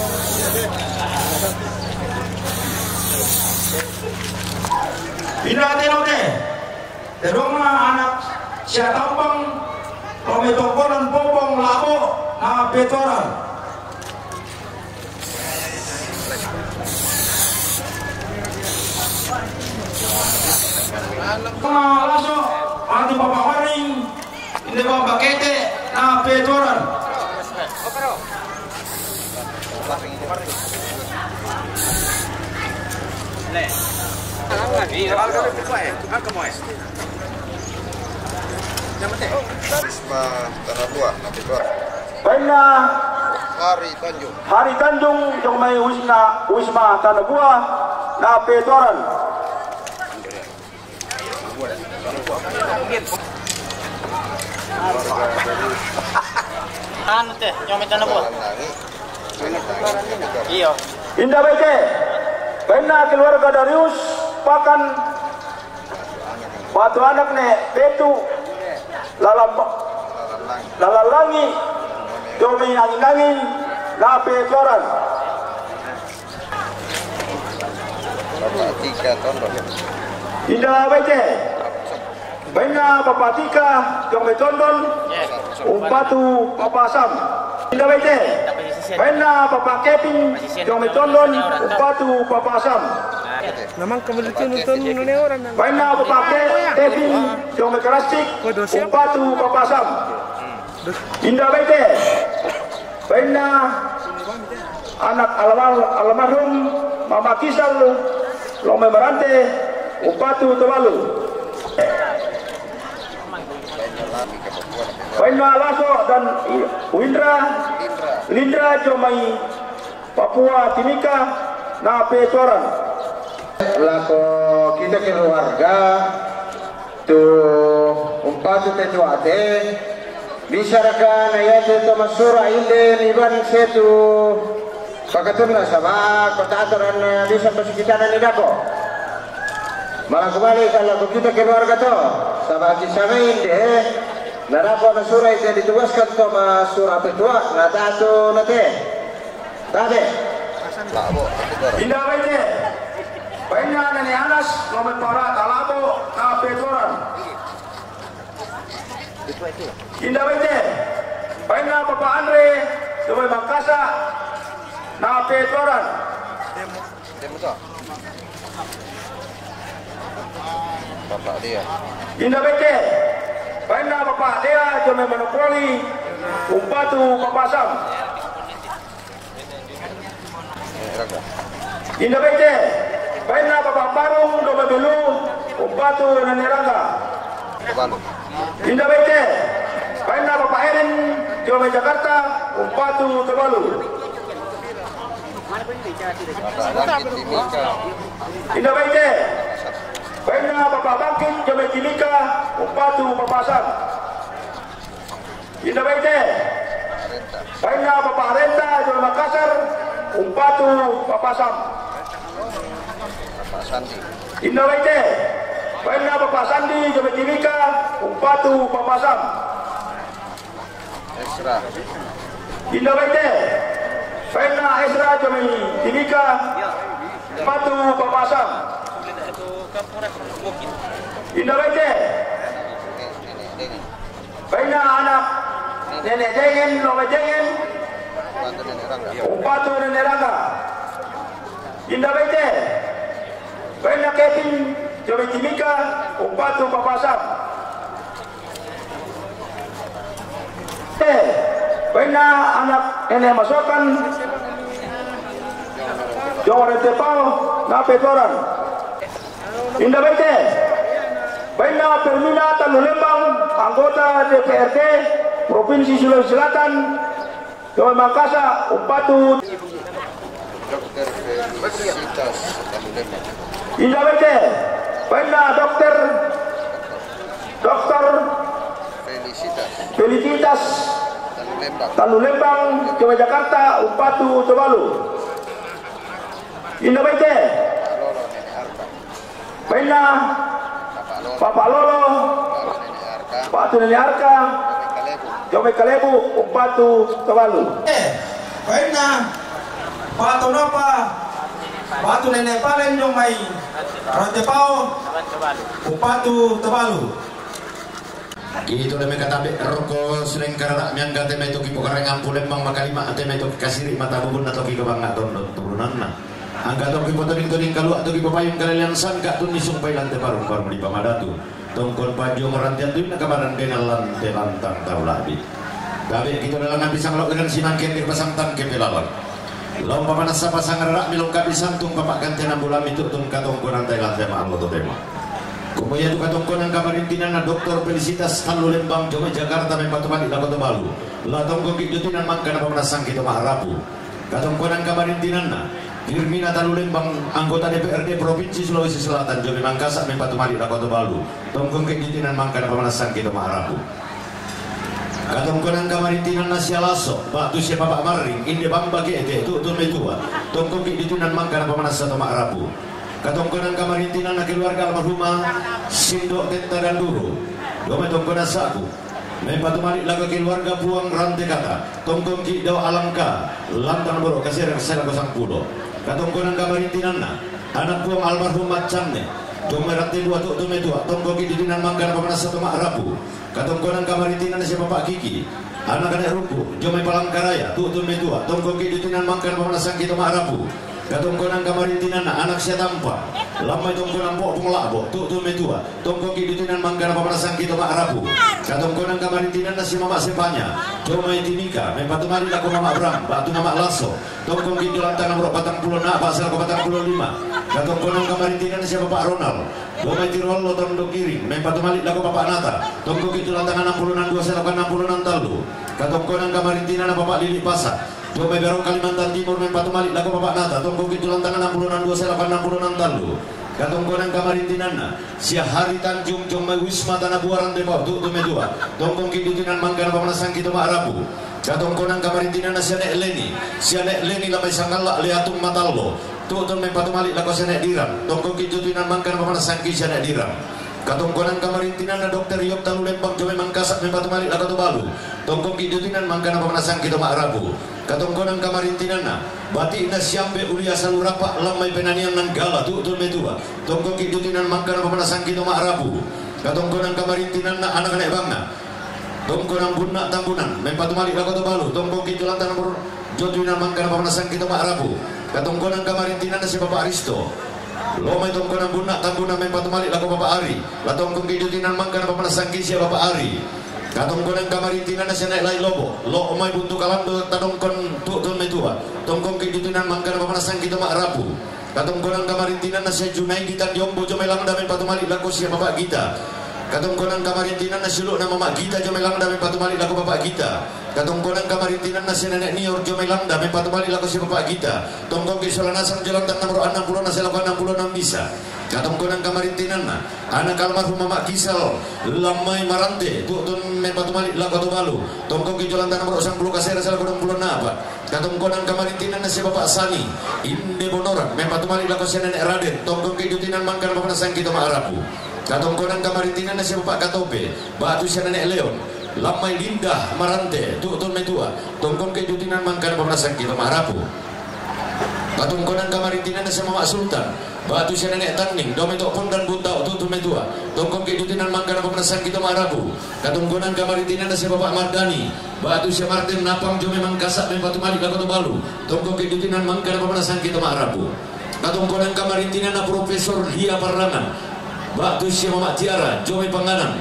Inda tero te. Terongna anak Siatampang, Rometongkonan Popong Labo, na petoran. Laso, Atu Papa Waring, Inde Bapa Kete, na petoran. Wisma Tanah Buah, na petoran. Bainna Hari Tanjung. Hari Tanjung, Jomai Wisma, Wisma Tanah Buah, na petoran. Anu te, Jomai Tanah Buah. Iyo. Inda baike. Bainna keluarga Darius, Pakan, Batu anak ne, Betu, Lalam-, Lalalangi, Jomai Angin-angin, na petoran. Inda baike. Bainna Papa Tika, Jomai Tondon, umpatu Papa Sam. Inda baike. Bainna Papa Kevin, Jomai Tondon, umpatu Papa Sam. Namang kembali tu nonton nune orang. Bainna Papa Ke-, Kevin, Jomai Kerastik, umpatu Papa Sam. Inda baike. Bainna anak almar-, almarhum Mama Kisal, Lomai Marante, umpatu Tobalu. Bainna Laso dan Windra, Lindra Jomai Papua Timika, na petoran. Lako kita keluarga tu umpatu tetuate, bisa raka na yate to masura inde niban setu pakatunna saba kota aturan bisa pasikitana ni dako. Malakubali kalau kita keluarga to, saba kisame inde, na dako na sura inde ditugaskan to masura petua, na tatu nate. Tabe. Inda baike. Bainna nani Anas, Lomai Pora, Talabo, na petoran. Inda baike. Bainna Papa Andre, Lomai Mangkasa, na petoran. Bapak dia. Inda baike. Bainna Papa Dea, Jomai Monopoli, umpatu Papa Sam. Inda baike. Bainna Papa Parung, Jomai Belu, umpatu Nani Rangga. Inda baike. Bainna Papa Erin, Jomai Jakarta, umpatu Tobalu. Inda baite, bainna Papa Bangkit jo mai Timika, umpatu Papa Sam. Inda baite, bainna Papa Renta jo mai Makassar, umpatu Papa Sam. Inda baite, bainna Papa Sandi jo mai Timika, umpatu Papa Sam. Esra. Inda baite, bainna Esra jo mai Timika, umpatu Papa Sam. Inda baite, bainna anak Nenek Dengen, Lobe Dengen, umpatu Nenek Rangga. Inda baite, bainna Kevin jo mai Timika, umpatu Papa Sam. Eh, bainna anak Nenek Masokan, jo mai Rantepao, na petoran. Inda baite, bainna Permina Talulembang, anggota D P R D Provinsi Sulawesi Selatan, jo mai Makassar, umpatu. Dokter Felicitas Talulembang. Inda baite, bainna Dokter, Dokter Felicitas. Felicitas Talulembang. Talulembang, jo mai Jakarta, umpatu Tobalu. Inda baite, bainna Papa Lolo, umpatu Nenek Arka, jo mai Kalebu, umpatu Tobalu. Eh, bainna Papa Tonopa, umpatu Nenek Palen jo mai Rantepao, umpatu Tobalu. Itu leme katabe roko Sulengkarara, miangga teme toki pokarengang pulembang makalima, teme toki kasiri mata bubun na toki kebangga tondo turunanna. Angka toki potoding-toding kaluak toki papayung kalelean sangka tuni sumpai lante parung-parung di pamadatu. Tongkon panjung rantian tuina kamaran denal lante lantang tau labi. Tabe kita dalangan pisang lok dengan simangken di pasang tangke pelalang. Lao pamanassa pasangrara milong kapisantung papa gantian ambulami tu'tun katongkonan Thailand tema allo totemo. Kumua iatu katongkonan kamarintinanna Doktor Felicitas Talulembang jo mai Jakarta mempatumani lako Tobalu. La tongkongki jo tinan mangkana pamanassanki to ma'rapu. Katongkonan kamarintinanna Firmina Talulembang, anggota D P R D Provinsi Sulawesi Selatan jo mai Mangkasa mempatumani lako Tobalu. Tongkongki jo tinan mangkana pamanassanki to ma'rapu. Katongkonan kamarintinanna sia Laso, ba'tu sia Papa Marring, inde Bamba Gete, tu'tun metua, tongkongki jo tinan mangkana pamanassa to ma'rapu. Katongkonan kamarintinanna keluarga almarhumah Sindo Tetta Danduru, jo mai tongkonan Saku, mempatumani lako keluarga Puang Rantekata, tongkongki jo alangka, lantang boro kasera sera kosangpulo. Katongkonan kamarintinanna anak Puang almarhum Maccanne, jo mai Rantebua, tu'tun metua, tongkongki jo tinan mangkana pamanassa to ma'rapu. Katongkonan kamarintinanna sia Papa Kiki, anak Nenek Ruku, jo mai Palangkaraya, tu'tun metua, tongkongki jo tinan mangkana pamanassanki to ma'rapu. Katongkonan kamarintinanna anak sia Tampa, lammai tongkonan Po'pung La'bo, tu'tun metua, tongkongki jo tinan mangkana pamanassanki to ma'rapu. Katongkonan kamarintinanna sia Mama Sepanya, jo mai Timika, mempatumani lako Mama Bram, ba'tu Mama Laso, tongkongki jo lantangan boro patangpulo na'pa sera lako patangpulo lima. Katongkonan kamarintinanna sia Papa Ronald, jo mai Tirolo Tondo Giring, mempatumani lako Papa Nata, tongkongki jo lantangan annangpulo nang dua sera lako annangpulo nang tallu. Katongkonan kamarintinanna Papa Lili Pasa, jo mai Berong Kalimantan Timur, mempatumani lako Papa Nata, tongkongki jo lantangan annangpulo nang dua sera lako annangpulo nang tallu. Katongkonan kamarintinanna sia Hari Tanjung, jo mai Wisma Tanabuaran Depok, tu'tun metua, tongkongki jo tinan mangkana pamanassanki to ma'rapu. Katongkonan kamarintinanna sia Nek Leni, sia Nek Leni lammai Sangalla Leatung Matallo, tu'tun mempatumani lako sia Nek Dirang, tongkongki jo tinan mangkana pamanassanki sia Nek Dirang. Katongkonan kamarintinanna Dokter Yop Talulembang, jo mai Mangkasa, mempatumani lako Tobalu, tongkongki jo tinan mangkana pamanassanki to ma'rapu. Katongkonan kamarintinanna Bati'na Siambe Ulia Salurapa, lammai Penanian Nanggala, tu'tun metua, tongkongki jo tinan mangkana pamanassanki to ma'rapu. Katongkonan kamarintinanna anak Nek Bangna, tongkonan Bunna Tambunan, mempatumani lako Tobalu, tongkongki jo lantangan boro, jo tinan mangkana pamanassanki to ma'rapu. Katongkonan kamarintinanna sia Papa Aristo, lo mai tongkonan Bunna Tambunan, mempatumani lako Papa Ari, la tongkongki jo tinan mangkana pamanassanki sia Papa Ari. Katongkonan kamarintinanna sia Nek Lai Lobo, lo mai Buntu Kalando Tadongkon, tu'tun metua, tongkongki jo tinan mangkana pamanassanki to ma'rapu. Katongkonan kamarintinanna sia Junaidi Tanjombo, jo mai Langda, mempatumani lako sia Papa Gita. Katongkonan kamarintinanna sia ulu'na Mama Gita, jo mai Langda, mempatumani lako Papa Gita. Katongkonan kamarintinanna sia Nenek Nior jomai Langda, mempatumali lako sia Bapak Gita. Tongkongki sola nasang jolantang nomor annang pulo na sia lako annang pulo na misa. Katongkonan kamarintinanna anak almarhum Mamak Kisal, Lammai Marante, tu'tun mempatumali lako Tobalu. Tongkongki jolantang nomor sangpulo kasera sia lako duangpulo na a'pa. Katongkonan kamarintinanna sia Bapak Sani, Inde Bonoran, mempatumali lako sia Nenek Raden. Tongkongki jutinan mangkana pamanasangki to ma'rapu. Katongkonan kamarintinanna sia Bapak Katope, batu sia Nenek Leon, Lammai Linda Marante, tu'tun metua. Tongkongki jutinan mangkana pamanasangki to ma'rapu. Katongkonan kamarintinanna sia Mamak Sultan, batu sia Nenek Tanning, dome to Pondan Buntao, tu'tun metua. Tongkongki jutinan mangkana pamanasangki to ma'rapu. Katongkonan kamarintinanna sia Bapak Mardani, batu sia Marten Napang, jomai Mangkasa, mempatumali lako Tobalu. Tongkongki jutinan mangkana pamanasangki to ma'rapu. Katongkonan kamarintinanna Profesor Lia Parrangan, batu sia Mamak Tiara, jomai Panganan,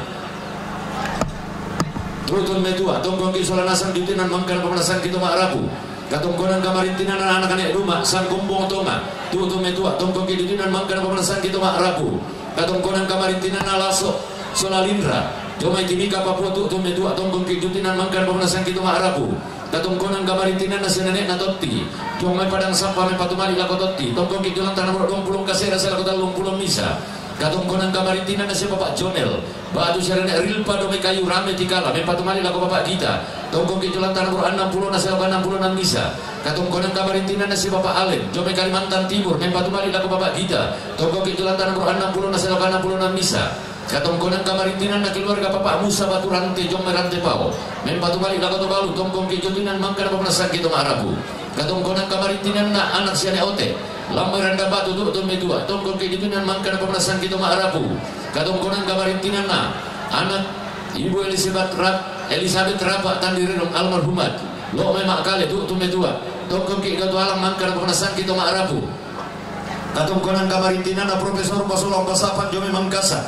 tu'tun metua. Tongkongki sola nasang jutinan mangkana pamanasangki to ma'rapu. Katongkonan kamarintinanna anak Nenek Duma, Sanggombong Tonga, tu'tun metua. Tongkongki jutinan mangkana pamanasangki to ma'rapu. Katongkonan kamarintinanna Laso sola Lindra, jomai Timika Papua, tu'tun metua. Tongkongki jutinan mangkana pamanasangki to ma'rapu. Katongkonan kamarintinanna sia Nenekna Totti, jomai Padang Sampah, mempatumali lako Totti. Tongkongki jolantang nomor duangpulo kasera sia lako tallungpulo misa. Katongkonan kamarintinanna sia Bapak Jonel, batu sia Nenek Rilpa, dome Kayu Rame Tikala, mempatumali lako Bapak Gita. Tongkongki jolantang nomor annang pulo na sia lako annang pulo na misa. Katongkonan kamarintinanna sia Bapak Alen, jomai Kalimantan Timur, mempatumali lako Bapak Gita. Tongkongki jolantang nomor annang pulo na sia lako annang pulo na misa. Katongkonan kamarintinanna keluarga Bapak Musa, batu Rante, jomai Rantepao, mempatumali lako Tobalu. Tongkongki jutinan mangkana pamanasangki to ma'rapu. Katongkonan kamarintinanna anak sia Nenek Ote, Lammai Randang Batu, tu'tun metua. Tongkongki jutinan mangkana pamanasangki to ma'rapu. Katongkonan kamarintinanna anak Ibu Elizabeth Rap-, Elizabeth Rapa Tandirenong, almarhumat, Lo'mai Makkale, tu'tun metua. Tongkongki datu alang mangkana pamanasangki to ma'rapu. Katongkonan kamarintinanna Profesor Pasolang Pasapan, jomai Mangkasa,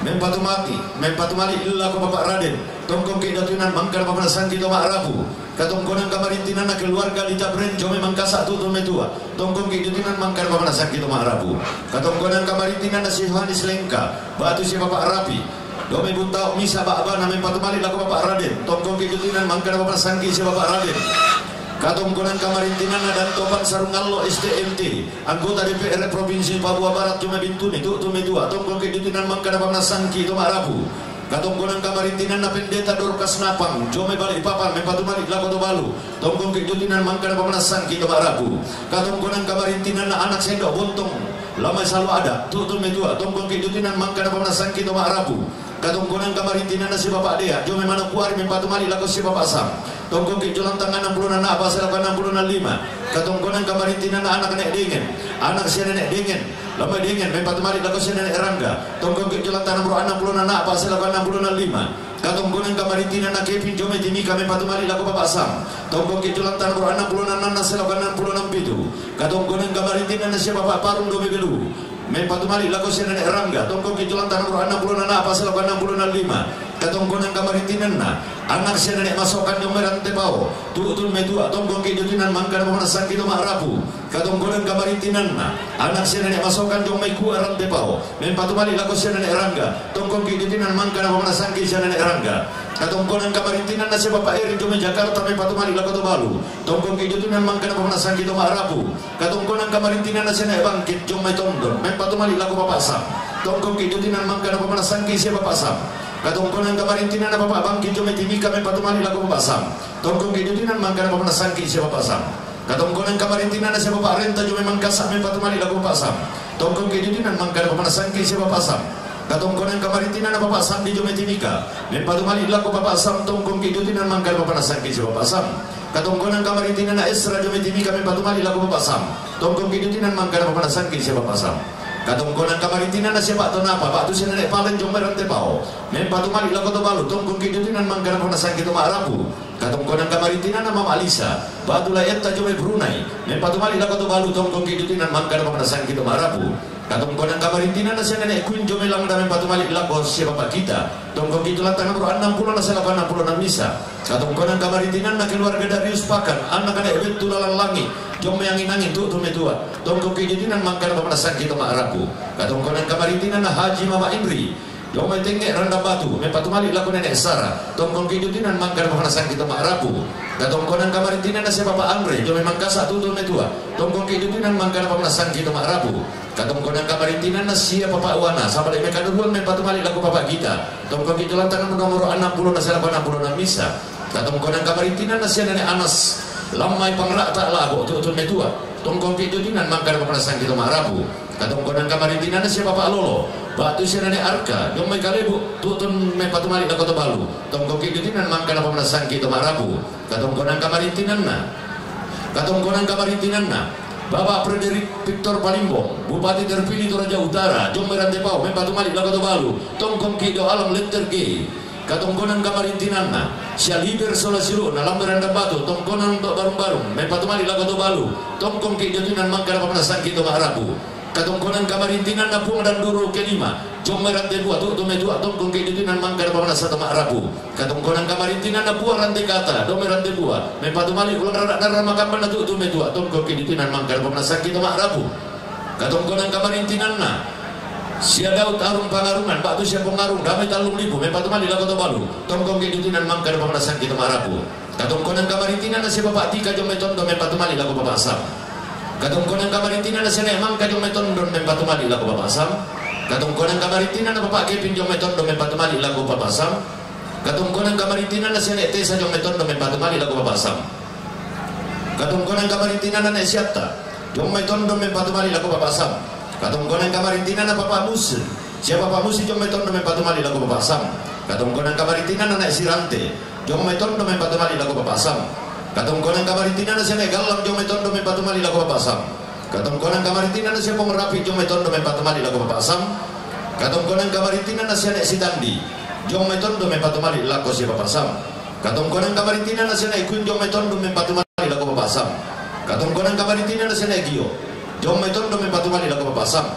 mempatumati, mempatumali lako Bapak Raden. Tongkongki jutinan mangkana pamanasangki to ma'rapu. Katongkonan kamarintinanna keluarga Litabren, jomai Mangkasa, tu'tun metua. Tongkongki jutinan mangkana pamanasangki to ma'rapu. Katongkonan kamarintinanna sia Yohanes Lengka, batu sia Bapak Rapi, dome Buntao, misa ba'bana, mempatumali lako Bapak Raden. Tongkongki jutinan mangkana pamanasangki sia Bapak Raden. Katongkonan kamarintinanna Dantopan Sarungallo, S T M T, anggota D P R Provinsi Papua Barat, jomai Bintuni, tu'tun metua. Tongkongki jutinan mangkana pamanasangki to ma'rapu. Katongkonan kamarintinanna Pendeta Dorkas Napang, jomai Balikpapan, mempatumali lako Tobalu. Tongkongki jutinan mangkana pamanasangki to ma'rapu. Katongkonan kamarintinanna anak Sendok Bontong, Lammai Salo Ada, tu'tun metua. Tongkongki jutinan mangkana pamanasangki to ma'rapu. Katongkonan kamarintinanna sia Bapak Dea, jomai Manokwari, mempatumali lako sia Bapak Sam. Tongkongki jolantang annang pulo na a'pa sia lako annang pulo na lima. Katongkonan kamarintinanna anak Nenek Dengen, anak sia Nenek Dengen, Lammai Dengen, mempatumali lako sia Nenek Rangga. Tongkongki jolantang nomor annang pulo na a'pa sia lako annang pulo na lima. Katongkonan kamarintinanna Kevin, jomai Timika, mempatumali lako Bapak Sam. Tongkongki jolantang nomor annang pulo na sia lako annang pulo na pitu. Katongkonan kamarintinanna sia Bapak Parung, dome Belu, mempatumali lako sia Nenek Rangga. Tongkongki jolantang nomor annang pulo na a'pa sia lako annang pulo na lima. Katongkonan kamarintinanna anak sia Nenek Masokan, jomai Rantepao, tu'tun metua. Tongkongki jutinan mangkana pamanasangki to ma'rapu. Katongkonan kamarintinanna anak sia Nenek Masokan, jomai Kua Rantepao, mempatumali lako sia Nenek Rangga. Tongkongki jutinan mangkana pamanasangki sia Nenek Rangga. Katongkonan kamarintinanna sia Bapak Eri, jomai Jakarta, mempatumali lako Tobalu. Tongkongki jutinan mangkana pamanasangki to ma'rapu. Katongkonan kamarintinanna sia Nenek Bangkit, jomai Tondon, mempatumali lako Bapak Sam. Tongkongki jutinan mangkana pamanasangki sia Bapak Sam. Katongkonan kamarintinanna Bapak Bangkit, jomai Timika, mempatumali lako Bapak Sam. Tongkongki jutinan mangkana pamanasangki sia Bapak Sam. Katongkonan kamarintinanna sia Bapak Renta, jomai Mangkasa, mempatumali lako Bapak Sam. Tongkongki jutinan mangkana pamanasangki sia Bapak Sam. Katongkonan kamarintinanna Bapak Sandi, jomai Timika, mempatumali lako Bapak Sam. Tongkongki jutinan mangkana pamanasangki sia Bapak Sam. Katongkonan kamarintinanna Esra, jomai Timika, mempatumali lako Bapak Sam. Tongkongki jutinan mangkana pamanasangki sia Bapak Sam. Katongkonan kamarintinanna sia Pak Tonapa, batu sia Nenek Palen, jomai Rantepao, mempatumali lako Tobalu. Tongkongki jutinan mangkana pamanasangki to ma'rapu. Katongkonan kamarintinanna Mama Alisa, batu Lai Etta, jomai Brunei, mempatumali lako Tobalu. Tongkongki jutinan mangkana pamanasangki to ma'rapu. Katongkonan kamarintinanna sia Nenek Kuin, jomai Langda, mempatumali lako sia Bapak Gita. Tongkongki jolantang nomor annang pulo na sia lako annang pulo na misa. Katongkonan kamarintinanna keluarga Darius Pakan, anak Nenek Bettu Lalang Langi, jomai Angin-Angin, tu'tun metua. Tongkongki jutinan mangkana pamanasangki to ma'rapu. Katongkonan kamarintinanna Haji Mama Indri, Jong mai Tengge Randang Batu, mai patumali lako Nenek Sara, tongkong ki jo tinan mangkana pamanasangki to ma'rapu. Katongkonan kamarintinanna sia Papa Andre, jong mai Mangkasa tutu mai tua, tongkong ki jo tinan mangkana pamanasangki to ma'rapu. Katongkonan kamarintinanna sia Papa Wana, sabale mai Kaduruan mai patumali lako Papa Gita, tongkong ki jo lantangan nomor enam puluh na sia lako enam puluh enam misa. Katongkonan kamarintinanna sia Nenek Anas, lammai pangra'ta lako tutu mai tua, tongkong ki jo tinan mangkana pamanasangki to ma'rapu. Katongkonan kamarintinanna sia Papa Lolo, batu sia Nenek Arka, jong mai Kalebu, tutu mai patumali lako Tobalu, tongkong ki jo tinan mangkana pamanasangki to ma'rapu. Katongkonan kamarintinanna. Katongkonan kamarintinanna. Bapak Frederick Victor Palimbong, Bupati terpilih Toraja Utara, jong mai Rantepao, mai patumali lako Tobalu, tongkong ki jo alam letter G. Katongkonan kamarintinanna, sia Liber sola siulu'na, lammai Randang Batu, tongkonan to Barung-barung, mai patumali lako Tobalu, tongkong ki jo tinan mangkana pamanasangki to ma'rapu. Katongkonan kamarintinanna Puang Danduru kelima, jong mai Rantebua, tutu mai tua, tongkong ki jo tinan mangkana pamanasangki to ma'rapu. Katongkonan kamarintinanna Puang Rantekata, jong mai Rantebua, mai patumali ulang rara na rara makambanna tutu mai tua, tongkong ki jo tinan mangkana pamanasangki to ma'rapu. Katongkonan kamarintinanna sia Daud Arung Pangarungan, batu sia Pong Arung, damai Tallung Lipu, mai patumali lako Tobalu, tongkong ki jo tinan mangkana pamanasangki to ma'rapu. Katongkonan kamarintinanna sia Bapak Tika, jong mai Tondo, mai patumali lako Bapak Sam. Katongkonan kamarintinanna sia Nek Mangka, jong mai Tondo, mai patumali lako Bapak Sam. Katongkonan kamarintinanna Bapak Kevin, jong mai Tondo, mai patumali lako Bapak Sam. Katongkonan kamarintinanna sia Nek Tesa, jong mai Tondo, mai patumali lako Bapak Sam. Katongkonan kamarintinanna Nek Siatta, jong mai Tondo, mai patumali lako Bapak Sam. Katongkonan kamarintinanna Bapak Musi, sia Bapak Musi, jong mai Tondo, mai patumali lako Bapak Sam. Katongkonan kamarintinanna Nek Sirante, jong mai Tondo, mai patumali lako Bapak Sam. Katongkonan kamarintinanna sia Nek Gallang, jong mai Tondo, mai patumali lako Bapak Sam. Katongkonan kamarintinanna sia Pong Rapi, jong mai Tondo, mai patumali lako Bapak Sam. Katongkonan kamarintinanna sia Nek Sitandi, jong mai Tondo, mai patumali lako sia Bapak Sam. Katongkonan kamarintinanna sia Nek Kun, jong mai Tondo, mai patumali lako Bapak Sam. Katongkonan kamarintinanna sia Nek Gio, jong mai Tondo, mai patumali lako Bapak Sam.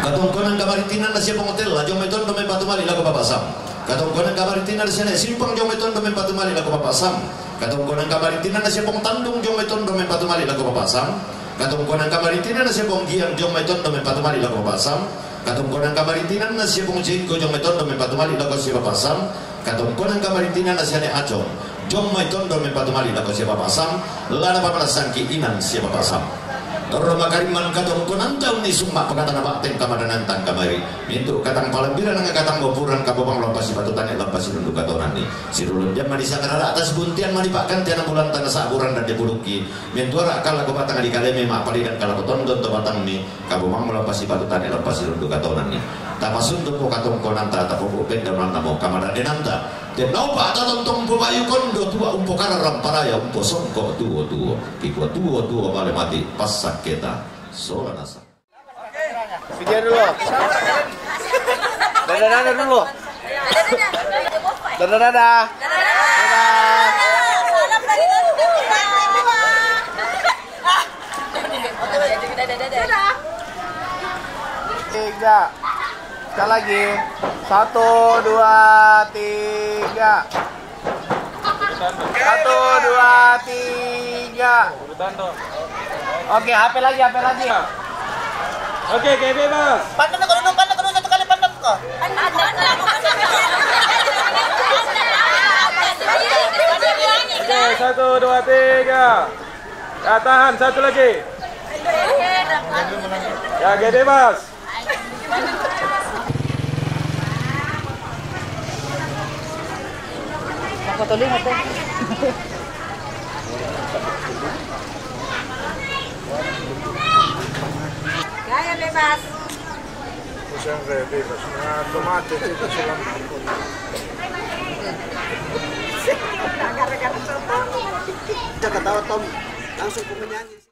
Katongkonan kamarintinanna sia Pong Tella, jong mai Tondo, mai patumali lako Bapak Sam. Katongkonan kamarintinanna sia Nek Simpang, jong mai Tondo, mai patumali lako Bapak Sam. Katongkonan kamarintinanna sia Pong Tandung, jong mai Tondo, mai patumali lako Bapak Sam. Katongkonan kamarintinanna sia Pong Giang, jong mai Tondo, mai patumali lako Bapak Sam. Katongkonan kamarintinanna sia Pong Jenggo, jong mai Tondo, mai patumali lako sia Bapak Sam. Katongkonan kamarintinanna sia Nek Acong, jong mai Tondo, mai patumali lako sia Bapak Sam. Lana pamanasangki inan sia Bapak Sam. Torro makarimman katongkonanta unni summa pakatana ba'teng kamadananta kamari. Mintu' katang palambiran, anga katang bopuran, kabomang lao pasipatutanni lao pasinundu katonanni. Sidulun jamma di sangarara'ta, sibuntian mani pa'gantian bulanta, nasa'bu randang di pulukki. Mintuara' kallako batang di kalemi, ma'palidan kallako tondon to batangmi, kabomang lao pasipatutanni lao pasinundu katonanni. Tapasundu'mo katongkonanta, tapobu' pendaunannamo kamadandenanta. Tennaupa' tatontong pobayu kondo, tua' umpokararang paraya, umposongko' tuo-tuo. Kikua tuo-tuo bale mati passakketa sola nasa. Video dulu. Dadah-dadah dulu. Dadah-dadah. Dadah. Tiga. Sekali lagi. Satu, dua, tiga. Satu, dua, tiga. Oke, H P lagi, H P lagi. Oke, K B, Mas. Pantat ko, duduk pantat ko, satu kali pantat ko. Oke, satu, dua, tiga. Ya, tahan, satu lagi. Ya, K B, Mas. Foto lihat, eh. Gaya bebas. Bisa gaya bebas. Nah, tomate itu sudah mampu. Gara-gara contoh. Kita ketawa, Tom. Langsung ke penyanyi.